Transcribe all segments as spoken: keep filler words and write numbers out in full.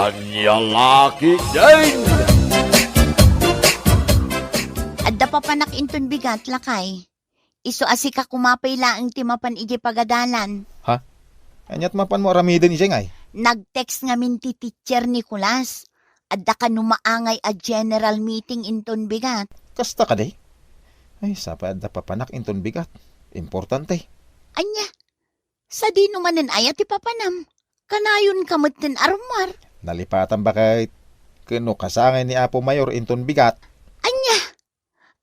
Ania la ketdin? Adda papanak inton bigat, lakay. Isu a sika koma pay laeng ti mapan idiay pagadalan. Ha? Ania't mapanmo aramiden idiay ngay? Nag-text ngamin ti teacher Nicolas. Adda kano maangay a general meeting inton bigat. Kasta kadi? Ay, sapay adda papanak inton bigat. Importante. Ania? Sadino manen aya ti papanam? Kanayonka met ti arummuar. Nalipatan baket ket no kasangay ni Apo Mayor inton bigat. Ania?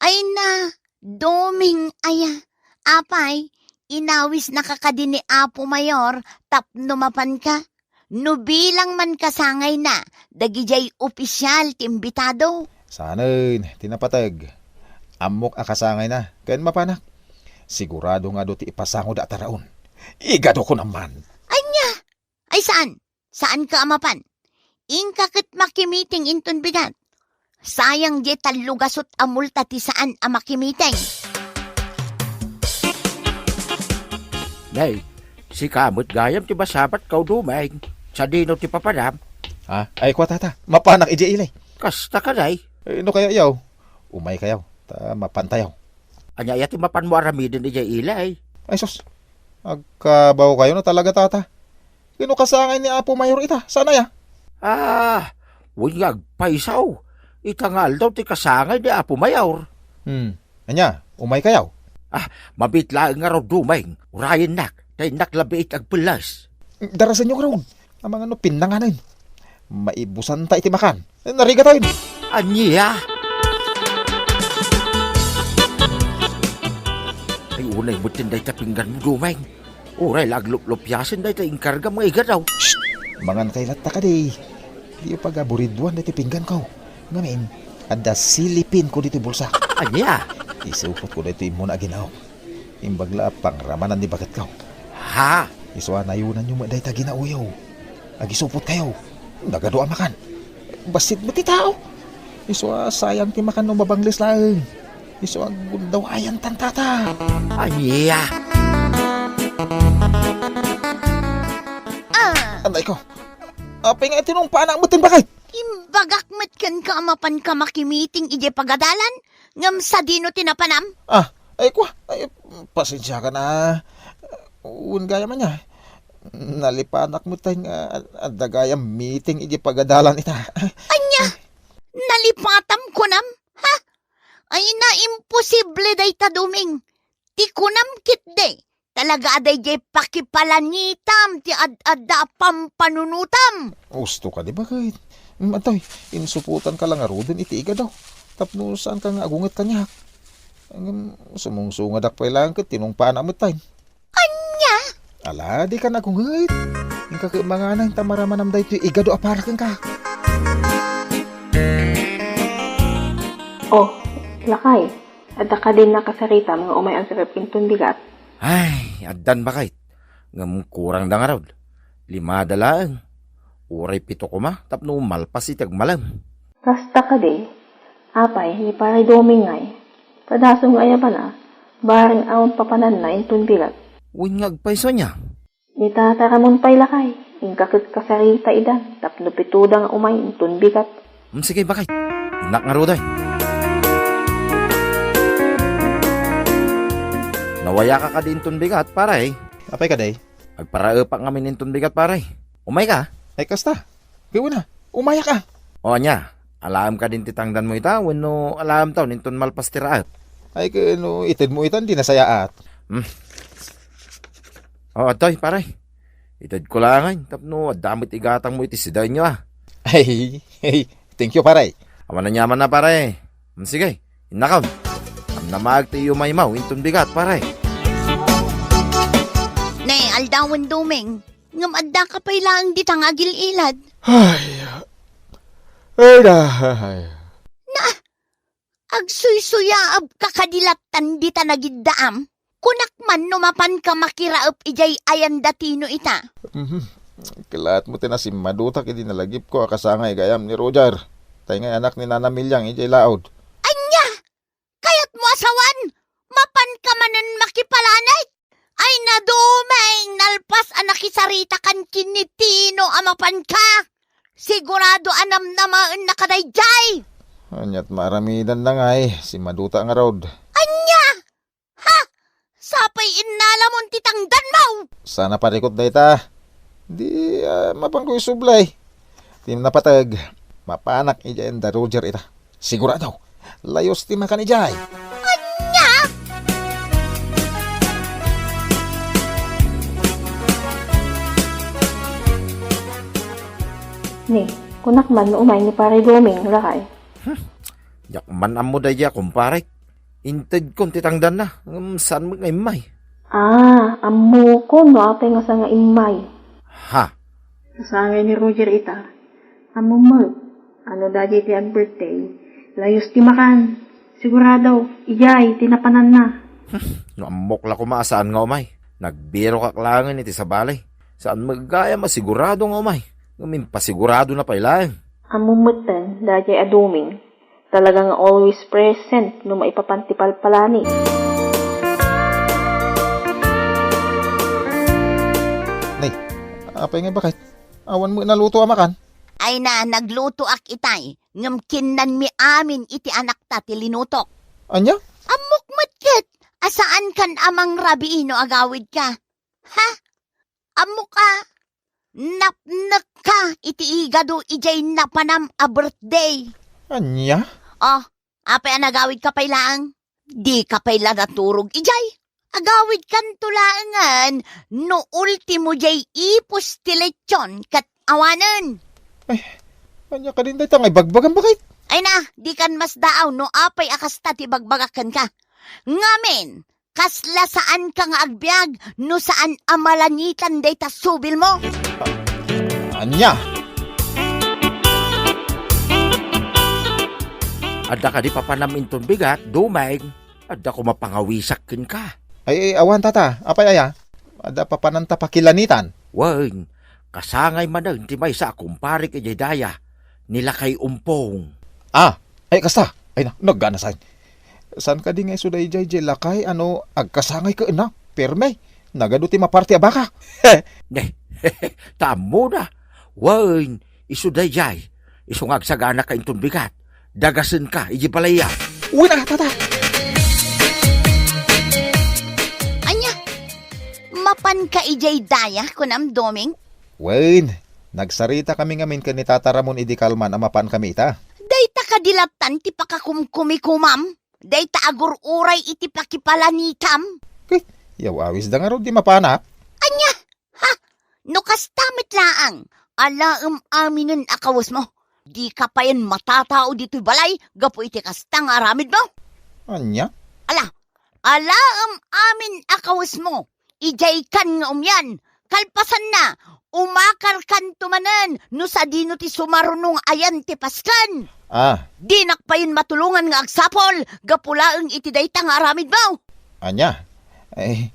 Ay na, Doming aya. Apay, inawisnaka kadi ni Apo Mayor tapno mapanka? No bilang man kasangayna, dagidiay opisial ti imbitado. Saanen, ti napateg. Ammok a kasangayna, ken mapanak. Sigurado nga adu ti ipasangoda a taraon. Igado ko naman. Ania? Ay saan? Saanka a mapan? Inka ket makimiting inton bigat. Sayang diay tallo gasut a multa ti saan a makimiting. Nay, sika met gayam ti masabatko, Doming. Sadino ti papanam? Ha? Ay, kua, tata. Mapanak idiay ili. Kasta kadi? Eh, no kaya yaw? Umaykayaw. Ta mapantayaw. Ania aya ti mapanmo aramiden idiay ili? Ay, sus. Agkabaw kayo na talaga, tata. Ken no kasangay ni Apo Mayor ita, saan aya? Ah, wen nga agpayso. Ita nga aldaw ti kasangay ni Apo Mayor. Hmm. Ania, umaykayaw? Ah, mabiit laeng ngarud, Doming. Urayennak, ta innak labiit agpellas. Darasenyo ngarud. Amangan no pinnanganen. Maibusanta iti makan. Narigatayon. Ania? Ay, unay met dayta pingganmo, Doming. Uray la agluplupiasen dayta inkargam nga igado. Shh! Mangan kay latta kadi. Diyo pagaburiduan daytoy pingganko. Ngamin, adda silipinko ditoy bulsak. Ania? Isupotko daytoy immuna a ginaok. Imbag la a pangramanan ni baketko. Ha? Isu a nayonanyo met dayta ginaoyo. Agisupotkayo. Nagadu a makan. Bassit met ti tao. Isu a sayang ti makan no mabangles laeng. Isu a gundawayanta, tata. Ania? Ah! Anay ko. Apay nga itinungpanak met ti baket? Imbagak met kenka a mapanka makimiting idiay pagadalan, ngem sadino ti napanam? Ah, ay, kua, ay, pasensiakan a. Wen gayam ania. Nalipatak met nga adda gayam meeting idiay pagadalan ita. Ania? Nalipatam kunam? Ha? Ay na, imposible dayta, Doming. Ti kunam ketdi, talaga a daydiay pakipalangitam ti ad-adda a pampanunotam. Usto kadi, baket? Mm, antoy, insupotanka la ngaruden iti igado tapno saanka nga agunget kaniak. Ngem sumungsungadak pay laeng ket tinungpaanam metten. Ania? Ala, dika nagunget. Inka ket manganay ta maramanam daytoy igado a para kenka. Oh, lakay, adda kadin nakasaritam nga umay agserep inton bigat? Ay, addan, baket. Ngem kurangda ngarud. Limada laeng. Uray pito koma tapno malpas iti agmalem. Kasta kadi, apay, ni Pare Doming ngay, padasum nga ayabana, bareng awan papananna inton bigat. Wen nga agpayso ania? Ni Tata Ramon pay lakay, inka ket kasarita ida tapno pitoda nga umay inton bigat. Hmm, sige, baket. Innak ngaruden. Nawayaka kadi inton bigat, pare? Apay kadi? Agparaepak ngamin inton bigat, pare. Umayka? Ay, kasta. Gawin na. Umayak a. O, ania? Alaem kadin ti tangdanmo ita wenno alaemton inton malpas ti raep? Ay, ket no itedmo itan, di nasayaat. Hmm. O, adtoy, pare. Itedko laengen tapno adda met igatangmo iti sidaenyo a. Ay, ay, thank you, pare. Awan aniamanna, pare. Hmm, sige, innakon. Namnamaek ti iyumaymaw inton bigat, pare. Ne, aldawen, Doming. Ngem addaka pay laeng dita nga agil-ilad. Ay, ay, ay. Na, agsuysuyaabka kadi lattan dita nagiddaam? Kunak man no mapanka makiraep idiay ayan da Tino ita. Mhm. Kelaat mo ti nasimmadutak idi nalagipko a kasangay gayam ni Roger. Tay nga anak ni Nana Miliang idiay laod. Ania? Kayatmo a sawen? Mapanka manen makipalanay? Ay, na, Doming, nalpas a nakisaritakan ken ni Tino a mapanka. Sigurado a namnamaennaka daydiay! Ania't maaramidanna ngay, simmaduta ngarud. Ania? Ha? Sapay innalamon ti tangdanmo! Saan a parikut dayta. Di, ah, mapanko isublay. Ti napateg, mapanak idiay da Roger ita. Sigurado, layus ti makan idiay. Ania? Ni, kunak man no umay ni Pare Doming, lakay. Hmm, diak man ammo daydiay a kumparek. Intedkon ti tangdanna, ngem saan met nga immay. Ah, ammokon no apay nga saan nga immay. Ha? Saan nga ni Roger ita. Ammom met, a no daydiay ti ag-birthday, layus ti makan. Sigurado, idiay ti napananna. Hmm, no ammok la koma a saan nga umay. Nagbirokak laengen iti sabali. Saan met gayam a sigurado nga umay. Ngem impasigurado na pay laeng. Ammom metten, daydiay a Doming. Talaga nga always present no maipapan ti palpalani. Nay, apay nga bakay? Awan met naluto a makan? Ay na, naglutoak itay, ngem kinnanmi amin iti anakta ti linutok. Ania? Ammok met ket, a saankan a mangrabii no agawidka. Ha? Ammok a, napnekka iti igado idiay napanam a birthday. Ania? Oh, apay a nagawidka pay laeng? Dika pay la naturog idiay? Agawidkanto laengen no ultimo diay ipus ti lechon ket awanen. Ay, ania kadin dayta nga ibagbagam, bakit? Ay na, dikan masdaaw no apay a kasta ti ibagbagak kenka. Ngamin, kasla saanka nga agbiag no saan a malanitan dayta subilmo? Ania? Adda kadi papanam inton bigat, Doming? Adda koma pangawisak kenka. Ay, ay, awan, tata. Apay aya? Adda papananta pakilanitan. Wen, kasangay manen ti maysa a kumparek idiay daya, ni Lakay Umpong. Ah, ay, kasta. Ay na, nagganasay. Saan kadi nga isu daydiay diay lakay a no agkasangay kenna? Perme. Nagadu ti maparti a baka. Ne, ta ammona. Wen, isu daydiay. Isu nga agsagana ka inton bigat. Dagasen ka, iti balay a. Uy na, tata! Ania? Mapan ka idiay daya, kunam, Doming? Wen, nagsarita kami ngamin ken ni Tata Ramon idi kalman a mapan kami ita. Dayta kadi lattan ti pakakumkumikomam? Dayta agur-uray iti pakipalanitam? Ket, yaw-awis da ngarud di mapanak? Ania? Ha? No kasta met laeng, alaem aminen a kawesmo. Dika payen matatao ditoy balay gapu iti kasta nga aramidmo. Ania? Ala, alaem amin a kawesmo. Idiay kan nga umian, kalpasanna, umakarkanto manen no sadino ti sumaruno nga ayan ti pasken. Ah. Dinak payen matulongan nga agsapul gapu laeng iti dayta nga aramidmo. Ania? Ay,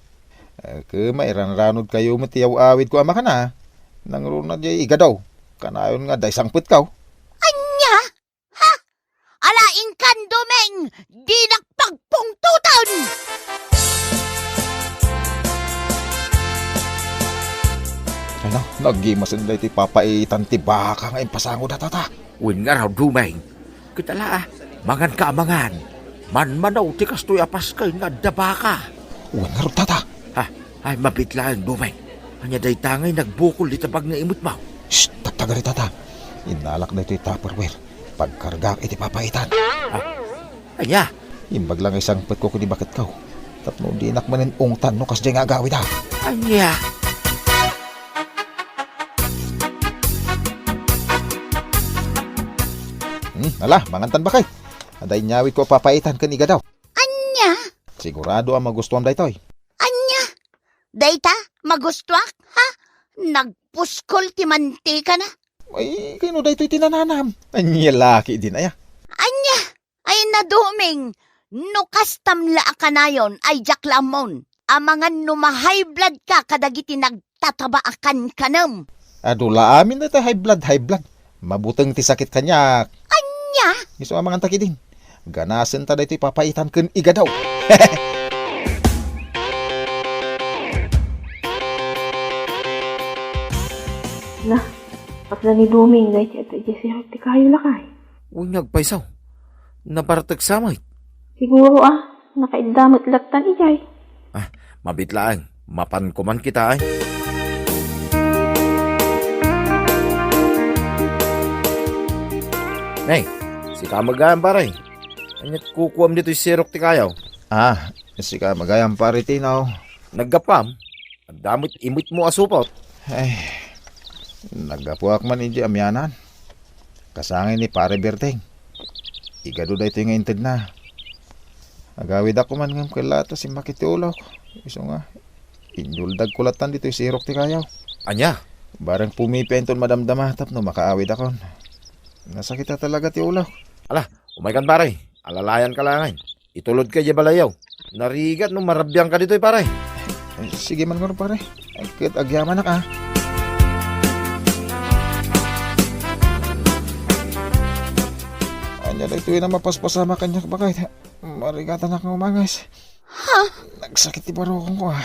eh, kema, iranranod kayo met ti yaw-awid ko a makana. Nangruna diay igadaw. Kanayon nga day sangpet kaw. Ania? Ha? Ala, inkan, Doming! Dinak pagpungtotan! Ay na, nagimasen daytoy papaitan ti baka nga impasango da, tata. Wen ngarud, Doming. Ket ala, ah, mangan ka a mangan. Manmanaw ti kastoy a pasken nga adda baka. Wen ngarud, tata. Ha? Ay, mabiit laeng, Doming. Ania dayta ngay nagbukol iti tabag nga imetmo? Shh! Tagtagari, tata. Innalak daytoy Tupperware. Pagkargaak iti papaitan. Ah, ania? Imbag lang isangpetko ken ni baketko. Tapno dinak manen ungtan no kasdiay nga agawid, ah. Ania? Hmm, ala, mangantan, bakay. Adda inyawidko a papaitan ken igadaw. Ania? Sigurado a magustuam daytoy. Ania? Dayta, magustuak, ha? Nagpuskol ti mantikana. Ay, kayno daytoy ti nananam? Ania la ketdin aya? Ania? Ay, na, Doming, no kastam la a kanayon, ay diak la ammon. Amangan no ma-high blood ka kadagiti nagtataba a kankanem. Adu la amin dayta high blood, high blood. Mabuteng ti sakit kaniak. Ania? Isu a manganta ketdin. Ganasenta daytoy papaitan ken igadaw. Na, Tapno ni Doming, dayta iti sirok ti kayo, lakay. Wen nga agpayso. Nabartek sa met. Siguro, ah, nakaidda met lattan idiay. Ah, mabit laeng. Mapan koman kita, ay. Nay, sika met gayam, pare. Aniat kukuam ditoy sirok ti kayo? Ah, sika met gayam, pare Tino. Naggapuam? Adda met imetmo a supot. Ay, naggapuak man idiay amianan. Kasangay ni Pare Berteng. Igadu daytoy nga intedna. Agawidak koman ngem ket la ta simmakit ti ulok. Isu nga, inyuldagko lattan ditoy sirok ti kayo. Ania? Bareng pumipienton madamdama tapno makaawidakon. Nasakit a talaga ti ulok. Ala, umaykan, pare. Alalayanka laeng. Itulodka idiay balayyo. Narigat no marabiangka ditoy, pare. Eh, sige man ngarud, pare. Ay, ket agyamanak, ah. Ania daytoy a mapaspasamak kaniak, baket? Marigatanak nga umanges. Ha? Nagsakit ti barukongko, ah.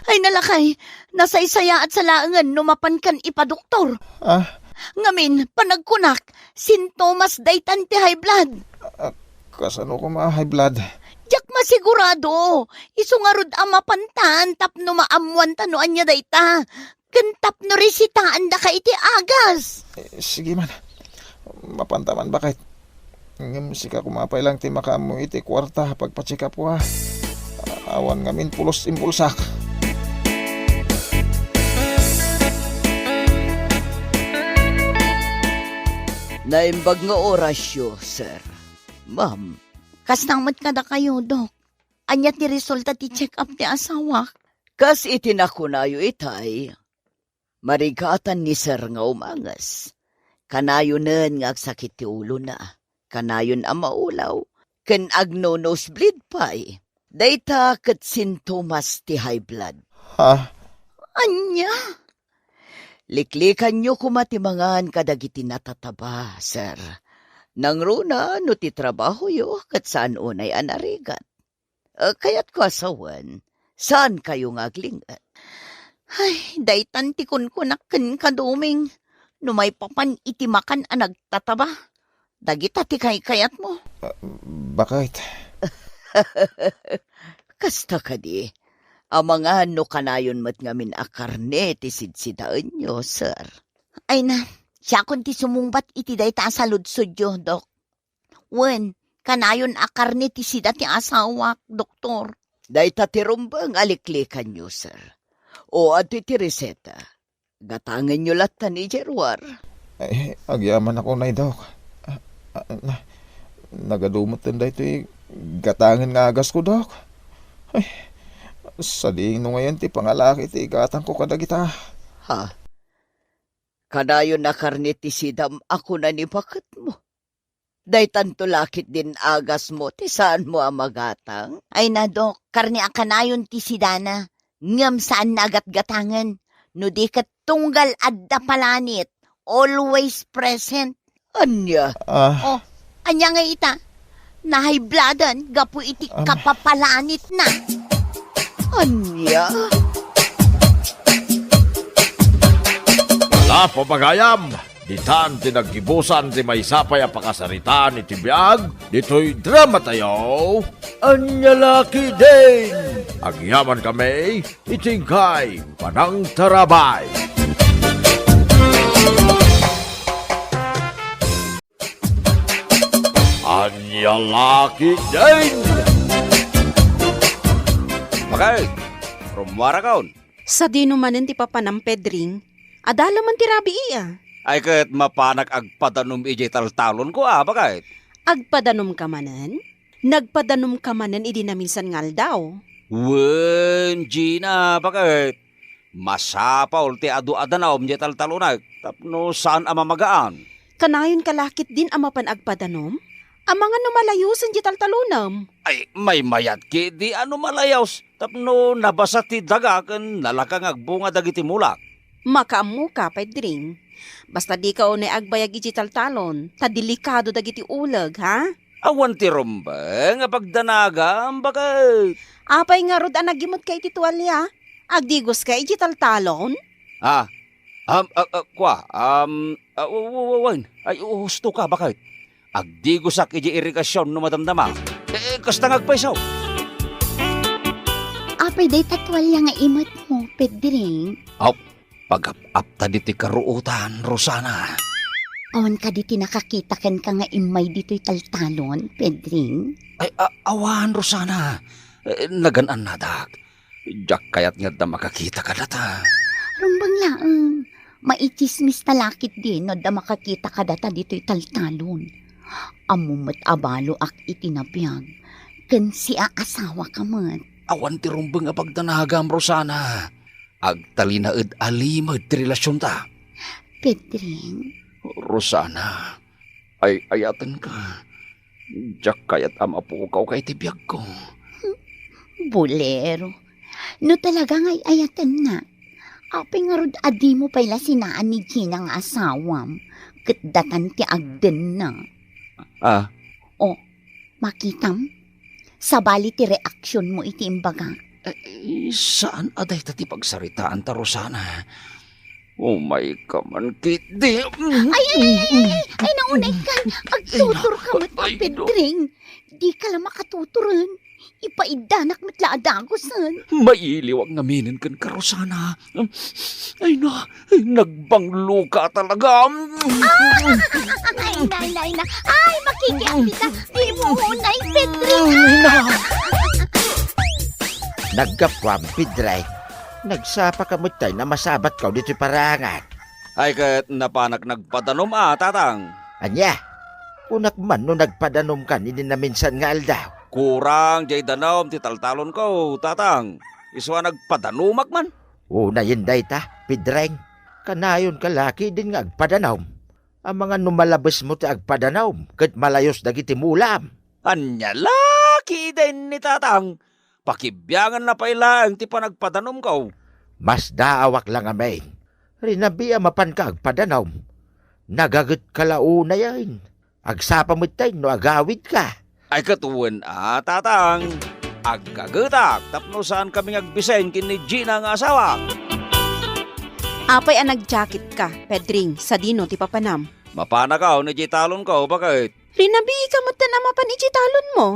Ay, nalakay, nasaysayaat sa laengen no mapankan ipadoktor. Ah? Ngamin, panagkunak, sintomas daytan ti high blood. Ah, kasano koma a high blood? Diak masigurado. Isu ngarud a mapantan tapno maammuanta no ania dayta. Ken tapno resitaandaka iti agas. Eh, sige man. Mapanta man, baket. Ngem sika koma pay lang ti makaammo iti kuarta a pagpa-check-up, a. Awan ngamin pulos impulsak. Naimbag nga orasyo, sir. Ma'am. Kasta met kadakayo, Dok. Ania ti resulta ti check-up ti asawak? Kas iti nakunayo itay, marigatan ni Sir nga umanges. Kanayonen nga agsakit ti ulona. Kanayon a maulaw. Ken agno-nosebleed pay. Dayta ket sintomas ti high blood. Ha? Ania? Liklikanyo koma ti mangan kadagiti natataba, sir. Nangruna no ti trabahoyo ket saan unay a narigat. Eh, kayatko a sawen, saankayo nga agling-et? Ay, daytan ti kunkunak kenka, Doming. No maipapan iti makan a nagtataba, dagita ti kaykayatmo. Ah, baket. Kasta kadi, amangan no kanayon met ngamin a karne ti sidsidaenyo, sir. Ay na, siakon ti sumungbat iti dayta a saludsodyo, Dok. Wen, kanayon a karne ti sida ti asawak, doktor. Dayta ti rumbeng a liklikanyo, sir. O, adtoy ti reseta. Gatangenyo latta ni Jeruar. Ay, agyamanak unay, Dok. Ah, ah, na, nagadu metten daytoy gatangen nga agasko, Dok. Ay, sadino ngayen ti pangalaki ti igatangko kadagita. Ha? Kanayon a karne ti sidam a kuna ni baketmo. Daytanto la ketdin agasmo ti saanmo a magatang? Ay na, Dok, karne a kanayon ti sidana, ngem saanna a gatgatangen. No di ket tunggal adda palanit, always present. Ania? Ah. Oh, ania nga ita? Nahaybladan gapu iti kapapalanitna. Ania? Ala, pagayam! Ditan ti naggibusan ti maysa pay a pakasaritaan iti biag ditoy drama tayo, Ania La Ketdin! Agyamankami iti inkay panangtarabay. Ania La Ketdin! Bakit? Rummuarakon? Sadino manen ti papanam, Pedring? Adda la man ti rabii, a. Ay, ket mapanak agpadanom idiay taltalonko, a, baket? Agpadanomka manen? Nagpadanomka manen idi naminsan nga aldaw? Wen, Gina, baket? Masapul ti adu a danum idiay taltalonek tapno saan a mamagaan. Kanayonka la ketdin a mapan agpadanom? Amangan no malayusen diay taltalonem. Ay, maymayat ketdi a no malayus tapno nabasa ti daga ken nalaka nga agbunga dagiti mulak. Makaammoka, Pedring. Basta dika unay agbayag idiay taltalon, ta delikado dagiti uleg, ha? Awan ti rumbeng a pagdanagam, baket. Apay ngarud a nagimutka iti tualia? Agdigoska idiay taltalon? Ah, Am, ah, ah, kua, am, ah, wa-, wa-, wa-, wen. Ay, husto ka, baket. Agdigosak idiay irigasion no madamdama. Eh, kasta nga agpayso. Apay dayta tualia nga imetmo, Pedring? Aw, pagap-apta ditoy karuotan, Rosana. Awan kadi ti nakakita kenka nga immay ditoy taltalon, Pedring? Ay, a-, awan, Rosana. Eh, nagan-annadak. Diak kayat nga adda makakita kadata. Rumbeng laeng. Maitsismis ta la ketdi no adda makakita kadata ditoy taltalon. Ammom met a baloak iti nabiag, ken siaasawaka met. Awan ti rumbeng a pagdanagam, Rosana. Agtalinaed a limed ti relasionta. Pedring. Rosana, ay-ayatenka. Diak kayat a mapukawka iti biagko. Bolero. No talaga nga ay-ayatenna, apay ngarud a dimo pay la sinaan ni Gina nga asawam ket datan ti agdenna? Ah. O, makitam? Sabali ti reaksionmo iti imbagak. Eh, saan a dayta ti pagsaritaanta, Rosana. Umayka man ketdi. Ay, ay, ay, ay, ay, ay, naunay kan. Agtutorka met, ay, no. Pedring. Dika la makatuturen. Ipaiddanak met la a dagusen. Mailiwak ngaminen kenka, Rosana. Ay, na, ay, nagbangloka talaga. Ah! Ay, nay, nay, na. Ay, makikiam dita. Di mo unay, Pedring. Ay, na. Naggapuam, Pedring. Nagsapaka met tay a masabatko ditoy parangan. Ay, ket napanak nagpadanom a, Tatang. Ania? Kunak man no nagpadanomkan idi naminsan nga aldaw. Kurang diay danum ti taltalonko, Tatang. Isu a nagpadanomak man. Unayen dayta, Pedring. Kanayonka la ketdin nga agpadanom. Amangan no malabesmo ti agpadanom ket malayos dagiti mulam. Ania la ketdin ni Tatang? Pakibianganna pay laeng ti panagpadanomko. Masdaawak la ngamin. Rinabiam a mapanka agpadanom. Nagagetka la unayen. Agsapa met tay no agawidka. Ay, ket wen a, Tatang. Aggagetak tapno saankami nga agbiseng ken ni Gina nga asawak. Apay a nagjaketka, Pedring, sadino ti papanam? Mapanakaw idiay talonko, baket. Rinabiika met a mapan idiay talonmo.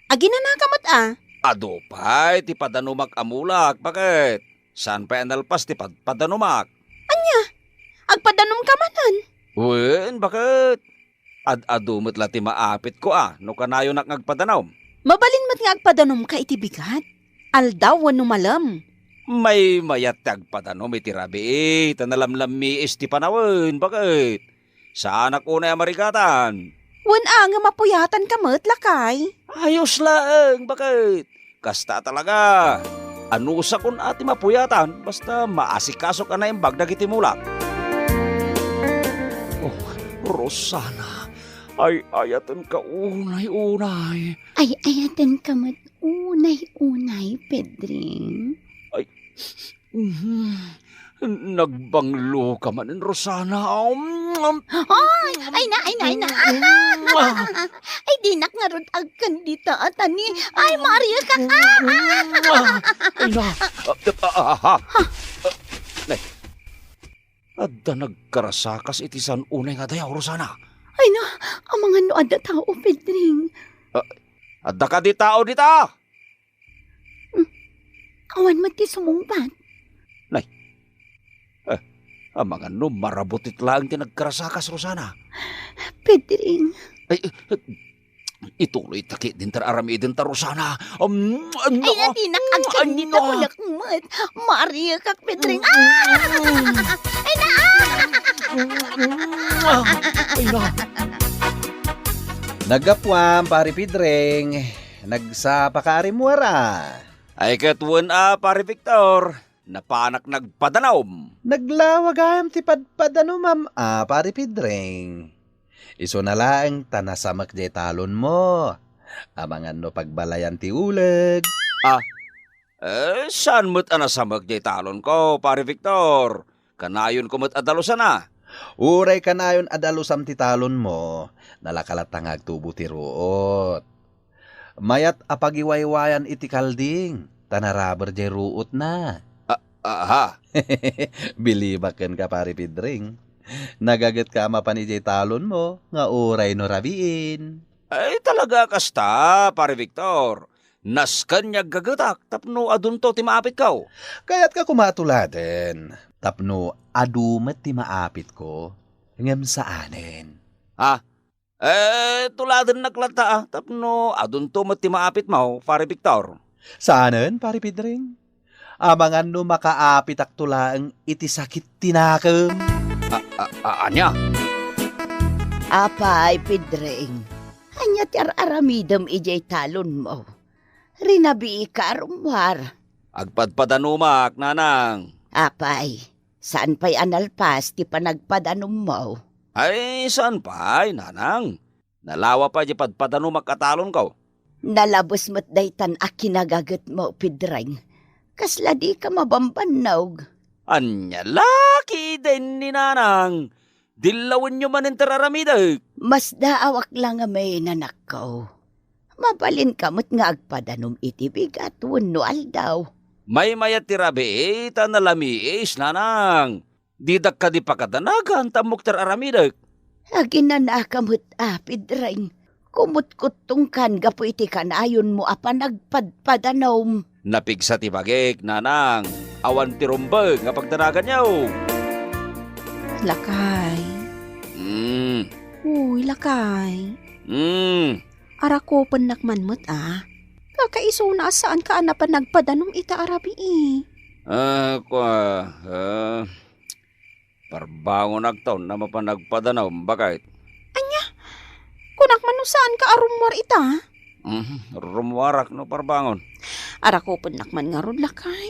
Aginanaka met a. Adu pay ti padanomak a mulak, baket. Saan pay a nalpas ti padpadanomak. Ania? Agpadanomka manen? Wen, baket. Ad-adu met la ti maapitko a no kanayonak nga agpadanom. Mabalin met nga agpadanomka iti bigat, aldaw wenno malem. Maymayat ti agpadanom iti rabii, ta nalamlammiis ti panawen, baket. Saanak unay a marigatan. Wen a, ngem mapuyatanka met, lakay. Ayos laeng, baket. Kasta talaga. Anusakon a ti mapuyatan, basta maasikasok a naimbag dagiti mulak. Oh, Rosana, ay-ayatenka unay-unay. Ay-ayatenka met unay-unay, Pedring. Ay, Mhm. Nagbangloka manen, Rosana. Um, um. Ay, ay na, ay na, ay na. Mm. Ay, dinak ngarud agkan dita, atani. Ay, Maria ka. Ah, ah. Ay na. Ah, ah, ah, ah. Nay, adda nagkarasakas iti saan unay nga dayaw, Rosana. Ay na, amangan no adda tao, Pedring. Ah, adda kadi tao dita? Hmm. Awan met ti sumungbat. Nay. Eh, amangan no marabutit laeng ti nagkarasakas, Rosana. Pedring. Ay, eh, eh, ituloy ta ketdin ta aramidenta, Rosana. Um, ano? Ay, nadinak agkan dita, ano? Kunak met. Maria kak, Pedring. Ah! Ay, na! Ay, na! Naggapuam, Pari Pedring. Nagsapaka a rimmuar a. Ay, ket wen a, Pari Victor, napanak nagpadanom. Naglawa gayam ti padpadanumam a, Pari Pedring. Isuna laeng ta nasamek diay talonmo. Amangan no pagbalayan ti uleg. Ah, eh, saan met a nasamek diay talonko, Pari Victor? Kanayonko met a dalusan a. Uray kanayon a dalusam ti talonmo, nalaka latta nga agtubo ti ruot. Mayat a pagiwaywayan iti kalding, ta naraber diay ruotna. Ah, Aha. Bilibak kenka, Pare Pedring. Nagagetka a mapan idiay talonmo nga uray no rabiin. Ay, talaga kasta, Pare Victor. Nasken nga aggagetak tapno adunto ti maapitko. Kayatka koma a tuladen tapno adu met ti maapitko, ngem saanen. Ha? Eh, tuladennak latta, a, tapno adunto met ti maapitmo, Pare Victor. Saanen, Pare Pedring. Amangan no makaapitakto laeng iti sakit ti nakem. A, a, a, ania? Apay, Pedring, ania ti ar-aramidem idiay talonmo? Rinabiika a rummuar. Agpadpadanumak, nanang. Apay, saan pay a nalpas ti panagpadanummo? Ay, saan pay, nanang. Nalawa pay ti padpadanumak a talonko. Nalabes met daytan a kinagagetmo, Pedring. Kasla dika mabambannog. Ania la ketdin ni nanang? Dillawenyo manen ti ar-aramidek. Masdaawak la ngamin, anakko. Mabalinka met nga agpadanom iti bigat wenno aldaw. Maymayat ti rabii ta nalamiis, nanang. Didak kadi pakadanagan ta ammok ti ar-aramidek. Aginanaka met, a, Pedring. Kumutkuttongkan gapu iti kanayonmo a panagpadpadanom. Napigsa ti bagik, nanang. Awan ti rumbeng a pagdanaganyo. Lakay. Mm. Uy, lakay. Mm. Arakupennak man met, a. Kakaisuna a saanka a napan nagpadanom ita a rabii. Ah, kua, ah, parbangonakto a mapan nagpadanom, baket. Ania? Kunak man no saanka a rummuar ita? Mhm, rummuarak no parbangon. Arakupennak man ngarud, lakay.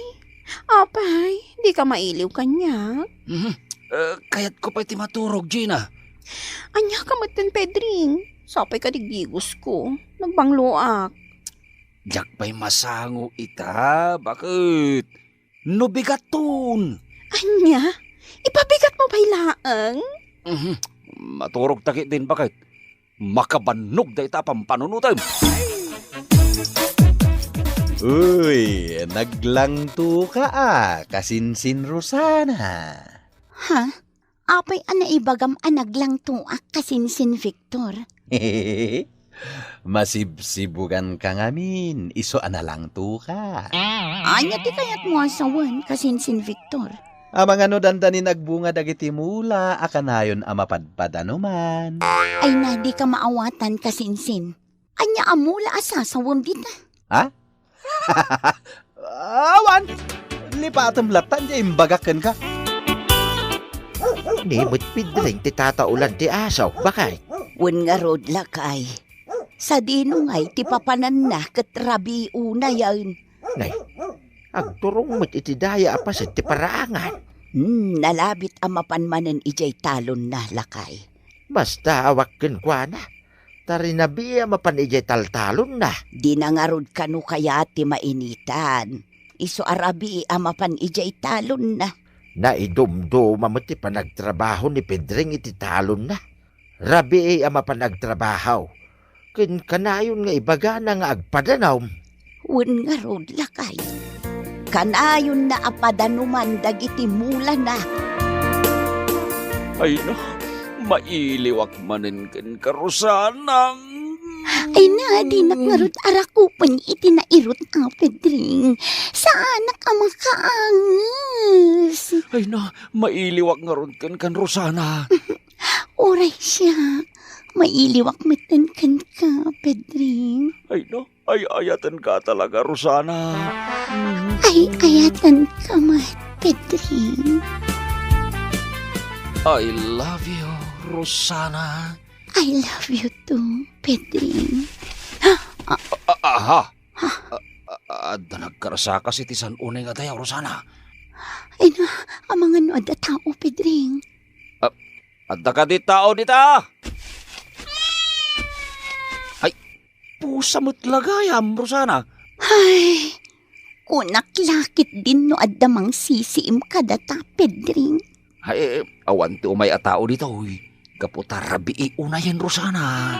Apay, dika mailiw kaniak? Mhm. Eh, kayatko pay ti maturog, Gina. Ania ka metten, Pedring? Sapay ka digdigosko. Nagbangloak. Diak pay masango ita, baket? No bigaton. Ania? Ipabigatmo pay laeng? Mhm. Maturog ta ketdin, baket. Makabannog dayta a pampanunotem. Uy, naglangtoka a, kasinsin Rosana. Ha? Apay a naibagam a naglangtoak kasinsin Victor? Masibsibuganka ngamin, isu a nalangtoka. Ania ti kayatmo a sawen, kasinsin Victor? Amangan no dandani nagbunga dagiti mula a kanayon a mapadpadanuman. Ay na, dika maawatan, kasinsin. Ania a mula a sasawem dita? Ha? Awan! Lipatem latta diay imbagak kenka. Ni met Pedring ti tataulan ti aso, baket? Wen ngarud, lakay. Sadino ngay ti papananna ket rabii unayen? Nay, agturong met iti daya a paset ti paraangan. Hmm, nalabit a mapan manen idiay talonna, lakay. Masdaawak kenkuana. Ta rinabii a mapan idiay taltalonna. Dina ngarud kano kayat ti mainitan. Isu a rabii a mapan idiay talonna. Naidumduma met ti panagtrabaho ni Pedring iti talonna. Rabii a mapan agtrabaho. Ken kanayon nga ibagana nga agpadanom. Wen ngarud, lakay. Kanayonna a padanuman dagiti mulana. Ay na, mailiwak manen kenka, Rosana. Ay na, dinak ngarud arakupen iti nairut a, Pedring. Saanak a makaanges. Ay na, mailiwak ngarud kenka, Rosana. Uray siak, mailiwak metten kenka, Pedring. Ay na, ay-ayatenka talaga, Rosana. Ay-ayatenka met, Pedring. I love you, Rosana. I love you too, Pedring. A-, aha? A-, a-, adda nagkarsakas iti san-onay nga dayaw, Rosana. Ay na, amangan no adda tao, Pedring. A-, adda kadi tao dita? Ay, pusa met la gayam, Rosana. Ay, kunak la ketdin no adda mangsisiim kadata, Pedring. Ay, awan ti umay a tao ditoy. Gapu ta rabii unayen, Rosana.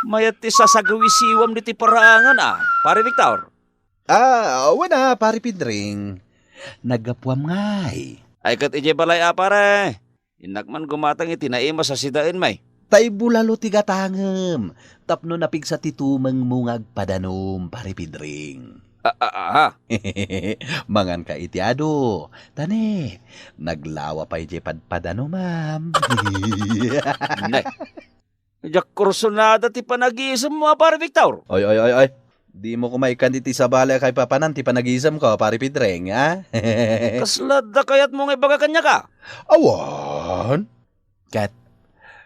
Mayat ti sasagawisiwam ditoy paraangan a, Pare Victor. Ah, wen a, Pare Pedring. Naggapuam ngay. Ay, ket idiay balay a, pare. Innak man gumatang iti naimas a sidaenmi. Tay bulalo ti gatangem tapno napigsa ti tumengmo nga agpadanum, Pare Pedring. Ah, ah, ah. Manganka iti adu. Ta ne, naglawa pay diay padpadanumam. Nay. Diak kursunada ti panagisemmo a, Pare Victor. Oy, oy, oy, oy. Dimo koma ikkan iti sabali a kaipapanan ti panagisemko, Pare Pedring, a? Kasla adda kayatmo nga ibaga kaniak a? Awan. Ket,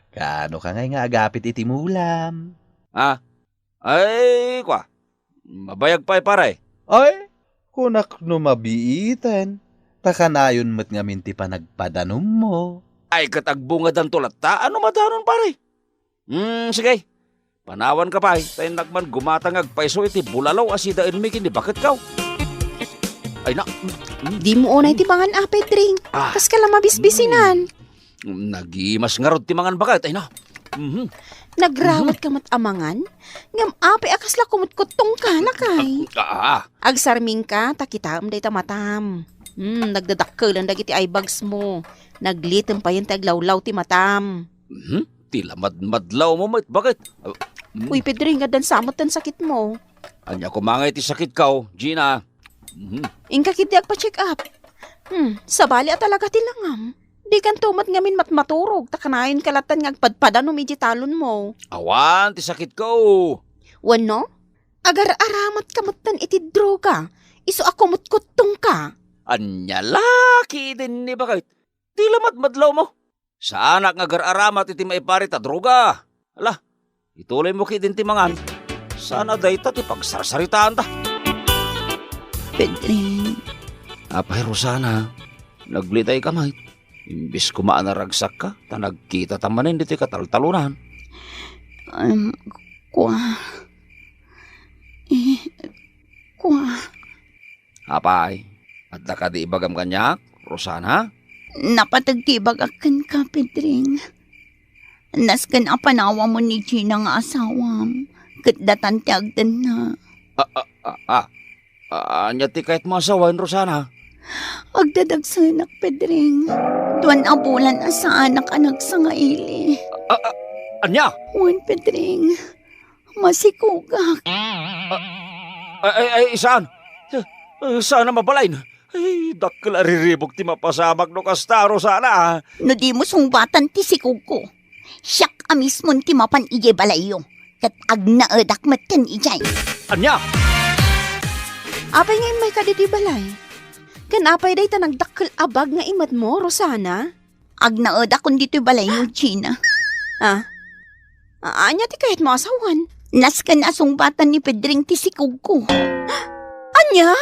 kaano ka ngay nga agapit iti mulam? A? Ay, kua. Mabayag pay, pare. Ay, kunak no mabiiten, ta kanayon met ngamin ti panagpadanummo. Ay, ket agbungadanto latta, a no madanon, pare. Hmm, sige. Panawanka pay, ta innak man gumatang nga agpayso iti bulalo a sidaenmi ken ni baketko. Ay, na, mm, mm. Dimo unay ti mangan a, Pedring. Ah. Kaska la mabisbisinan. Mm. Nagimas ngarud ti mangan baket, ay na. Mhm. Nagrawat ka met a mangan? Ngem apay a kasla kumutkuttongka, lakay? Ah, ah. Agsarmingka, ta kitaem dayta matam. Hmm, nagdadakkelan dagiti eye bags mo. Naglitem payen ti aglawlaw ti matam. Mhm. Ti lamadmadlawmo met, baket? Ah, mm. Uy, Pedring, addan sa met ti sakitmo. Ania koma ngay ti sakitko, Gina? Mhm. Inka ketdi agpa-check up. Hmm, sabali a talaga ti langam. Dikanto met ngamin matmaturog, ta kanayonka lattan nga agpadpadanum idiay talonmo. Awan ti sakitko. Wenno, agar-aramatka metten iti droga, isu a kumutkuttongka. Ania la ketdin ni baket? Ti lamadmadlawmo. Saanak nga agar-aramat iti maiparit a droga. Ala, ituloymo ketdin ti mangan. Sana dayta ti pagsarsaritaanta. Pedring. Apay, Rosana, naglitayka met. Imbes koma a naragsakka, ta nagkitata manen ditoy kataltalonan. Em, kua. Eh, kua. Apay, adda kadi ibagam kaniak, Rosana? Napateg ti ibagak kenka, Pedring. Nasken a panawamon ni Gina nga asawam, ket datan ti agdenna. Ah, ah, ah, ah. Ah, ania ti kayatmo a sawen, Rosana? Agdadagsenak, Pedring. Duan a bulan a saanak a nagsangaili. Ah, ah, ania? Wen, Pedring. Masikogak. Ah, ay, ay, ay, saan? Ah, saan a mabalin? Ay, dakkel a riribuk ti mapasamak no kasta, Rosana. No dimo sungbatan ti sikogko, siak a mismon ti mapan idiay balayyo, ket agnaedak met ken idiay. Ania? Apay nga immayka ditoy balay? Ken apay dayta nagdakkel a bag nga imatmo, Rosana? Agnaedakon ditoy balayyo, Gina. Ah? A-, ania ti kayatmo a sawen? Nasken a sungbatan ni Pedring ti sikogko. Ania?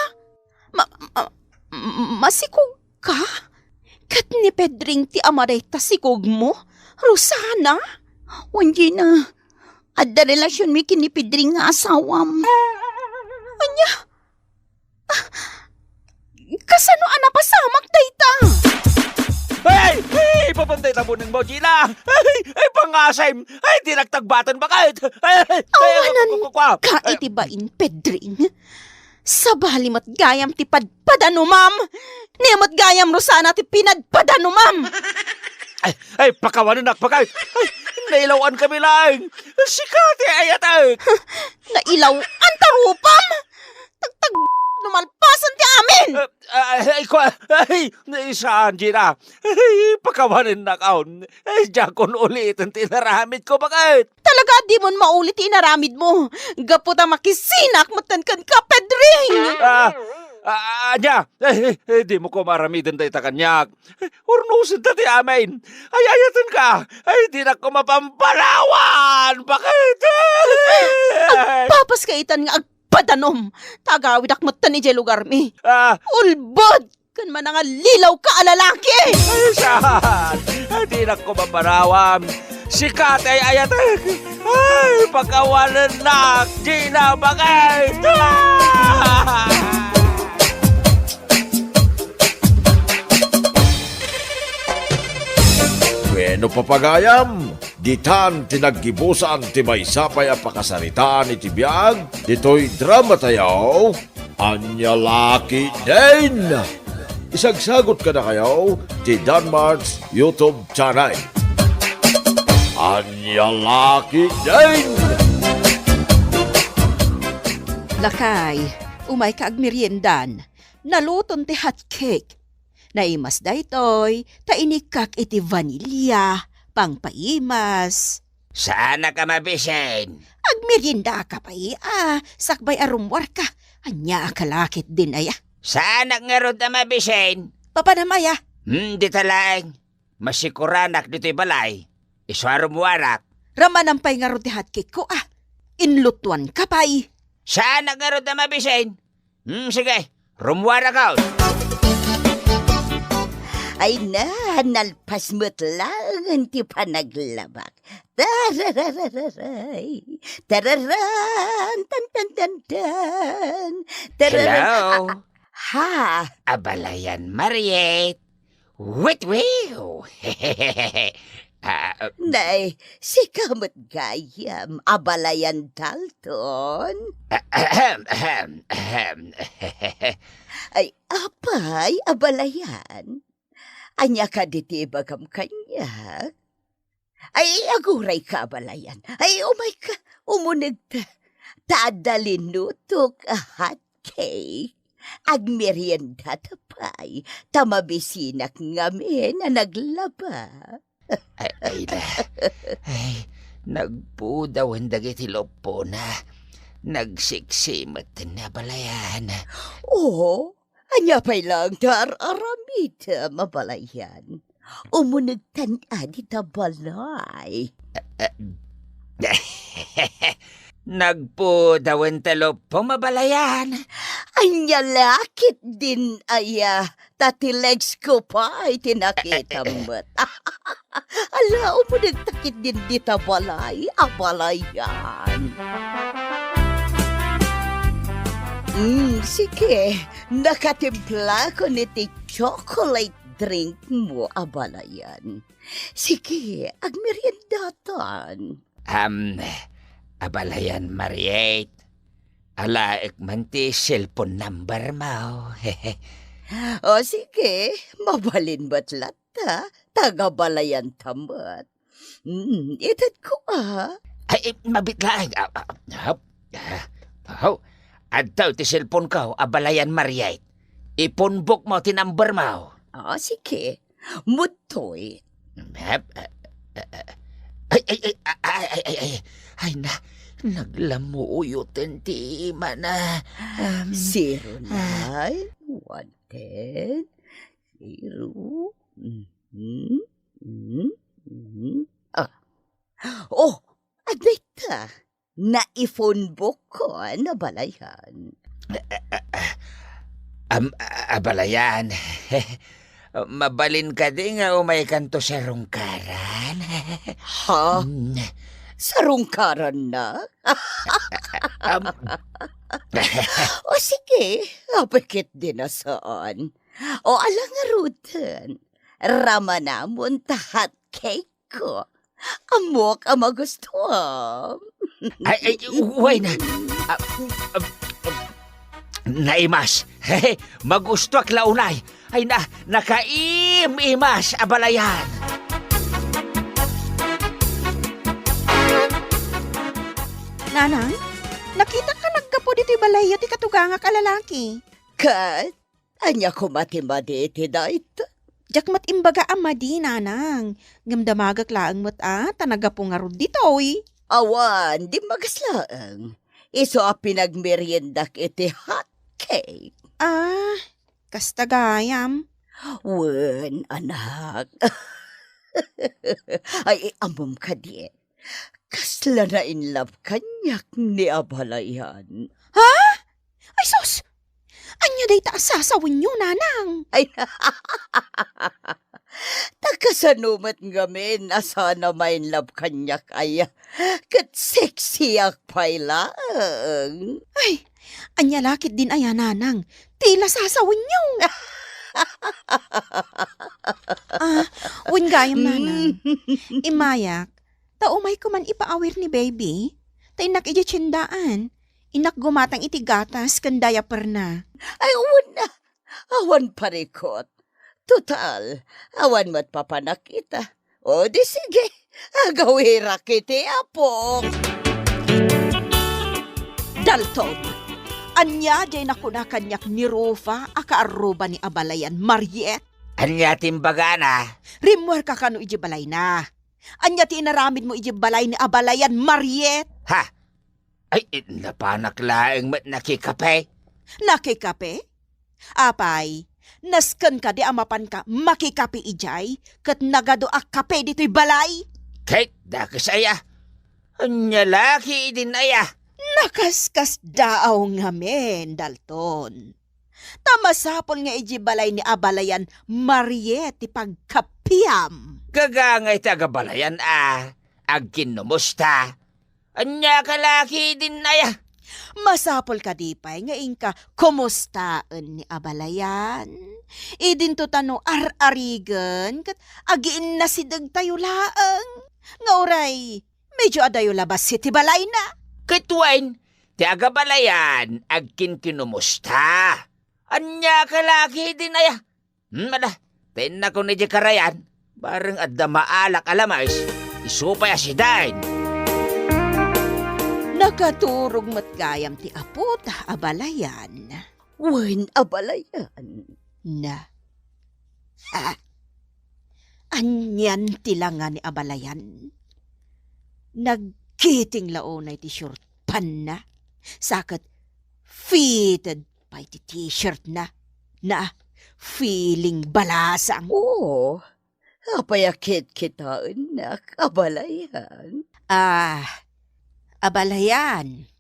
Ma-, ma-, masikogka? Ket ni Pedring ti ama dayta sikogmo, Rosana? Wen, Gina, adda relasionmi ken ni Pedring nga asawam. Ania? Ah, kasano a napasamak dayta? Ay! Ay! Ipapan dayta bunengmo, Gina! Ay! Ay, pangasem! Ay, dinak tagbaten, baket! Ay! Ay! Ay! Awanan ku-, ku-, ku-, ka ah. Iti bain, Pedring. Sabali met gayam ti padpadanumam. Ni met gayam, Rosana, ti pinadpadanumam. Ay, ay, pakawanennak, baket! Ay, nailaw-ankami laeng. Sika ti ayatek. Nailaw-an ta rupam? Tagtag-, no malpasen ti amin! Ah, ah, ay, kua-, ay, saan, Gina? Ay, pakawanennakon. Ay, diakon uliten ti inaramidko, baket? Talaga, dimon maulit ti inaramidmo. Gapu ta makisinak metten kenka, Pedring! Ah, ah, ania? Ay, ay, ay, dimo koma aramiden dayta kaniak. Ay, urnosenta ti amin. Ay, ayatenka. Ay, dinak koma pampanawan, baket? Agpapaska itan nga ag- padanum, ta agawidak metten idiay lugarmi. Ah. Ulbod ken manangalilawka a lalaki! Ay, saan? Ay, dinak koma papanawam. Sika ti ay-ayatek. Ay, pakawanennak, Gina, baket! Ah! Bueno, papagayam, Ditan ti naggibusan ti maysa pay a pakasaritaan iti biag ditoy dramatayo, Ania La Ketdin! Isagsagot kadakayo ti Danmark's YouTube channel. Ania La Ketdin! Lakay, umayka agmeriendan. Naluton ti hot cake. Naimas daytoy, ta inikkak iti vanilya, pangpaimas. Saanak a mabisin. Agmeriendaka pay a, sakbay a rummuarka. Ania a kalakit din aya? Saanak ngarud a mabisin. Papanam aya? Hmm, dita laeng. Masikuranak ditoy balay. Isu a rummuarak. Ramanan pay ngarud ti hot cake ko a. Inlutuanka pay. Saanak ngarud a mabisin. Hmm, sige. Rummuarakon. Ay na, nalpas met laengen ti panaglabak. Tarararay. Tararan, tan, tan, tan, tan. Tararan. Hello? A-, a-, ha? Abalayan, Mariet. Witwiw! Ah, ah, Nay, sika met gayam, Abalayan Dalton? Ahem, ahem, ahem. Ay, apay, Abalayan? Ania kadi ti ibagam kaniak? Ay, agurayka, Abalayan. Ay, umayka, umunegta. Ta adda linutok a hot cake. Agmeriendata pay, ta mabisinak ngamin a naglaba. Ay, ay, la. Ay, nagpudawen dagiti luppona. Nagsiksimet ni Abalayan. Oo, ania pay laeng ti ar-aramidem, Abalayan? Umunegtan a dita balay. Nagpudawen ti luppom, Abalayan. Ania la ketdin aya, ta ti legs ko pay ti nakitam met. Ala, umunegta ketdin dita balay, Abalayan. Mm, sige, nakatimplakon iti chocolate drink mo, Abalayan. Sige, agmeriendatan. Am, Abalayan, Mariet. Alaek man ti cellphone number mo. O sige, mabalin met latta, taga-Abalayan ta met. Mm, itedko a. Ay, eh, mabit laeng. Ah, ah, ah, ah, ah, adda ti cellphone ko, Abalayan, Mariet. I-phone book mo ti number mo. Ah, sige. Mutoy. Hep, eh, eh, eh. Ay, ay, ay, ay, ay, ay, ay. Ay, na, naglamuyo ten ti imana. Um, Zero nine, one ten, zero. Mhm, mhm, mhm. Ah. Oh, adda ita. Nai-phone book ko, Abalayan. Am, Abalayan. Mabalin kadi nga umaykanto sarungkaran? Ha? Mm. Sarungkaran na? Am. O sige, apay ketdin a saan. O ala ngaruden. Ramanamon ta hot cake ko. Ammok a magustuam. Ay, ay, uway na. Ah, ah, ah, naimas. Magustuak la unay. Ay na, nakaim-imas, Abalayan. Nanang, nakitak a naggapu ditoy balayyo ti katugangak a lalaki. Ket, ania koma ti madi iti dayta? Diak met imbaga a madi, Nanang. Ngem damagek laeng met a, ta naggapu ngarud ditoy. Awan, dimmagas laeng. Isu a pinagmeriendak iti hot cake. Ah, kasta gayam. Wen, anak. Ay, ammom kadi. Kasla na-in love kaniak ni Abalayan. Ha? Ay sus! Ania dayta a sasawenyo, Nanang? Ay, ta kasano met ngamin a saan a ma-in love kaniak aya? Ket sexyak pay laeng. Ay, ania la ketdin aya, Nanang? Ti la sasawenyo. Ah, wen gayam, Nanang. Immayak, Ta umayko man ipaawir ni baby. Ta innak idiay tiendaan. Innak gumatang iti gatas ken diaperna. Ay, wen a. Awan parikot. Total, awan met papanakita. O di sige, agawirak iti apok. Dalton, ania diay nakuna kaniak ni Rufa a kaarruba ni Abalayan, Mariet? Ania ti imbagana? Rimmuarka kano idiay balayna. Ania ti inaramidmo idiay balay ni Abalayan, Mariet? Ha? Ay, napanak laeng met nakikape. Nakikape? Apay, nasken kadi a mapanka makikape idiay ket nagadu a kape ditoy balay? Ket dakes aya? Ania la ketdin aya? Nakaskasdaaw ngamin, Dalton. Ta masapul nga idiay balay ni Abalayan, Mariet, ti pagkapiam. Gagangay ti agabalayan a agkinnumusta. Ania ka la ketdin aya? Masapul kadi pay nga inka kumustaen ni Abalayan? Idinto ta no ar-arigen ket agiinnasidegtayo laeng. Nga uray, medyo adayo la bassit ti balayna. Ket wen, ti agabalayan agkinkinumusta. Ania ka la ketdin aya? Hmm, ala, ta innakon idiay karayan, bareng adda maalak a lames, isu pay a sidaen. Nakaturog met gayam ti apota, Abalayan. Wen, Abalayan. Na. Ha? Anian ti langa ni Abalayan? Nagkiting la unay ti short pantna, sa ket fitted pay ti t-shirtna. Na, feeling balasang. Oo, apay a kitkitaennak, Abalayan? Ah, Abalayan,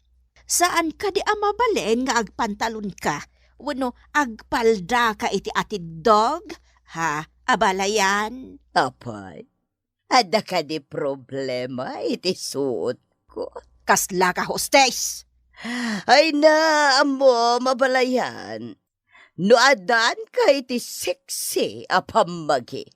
saan kadi a mabalin nga agpantalonka wenno agpaldaka iti atiddog? Ha, Abalayan? Apay, adda kadi problema iti suotko? Kasla ka, hostes? Ay na, ammom, Abalayan. No addanka iti sexy a pammagi,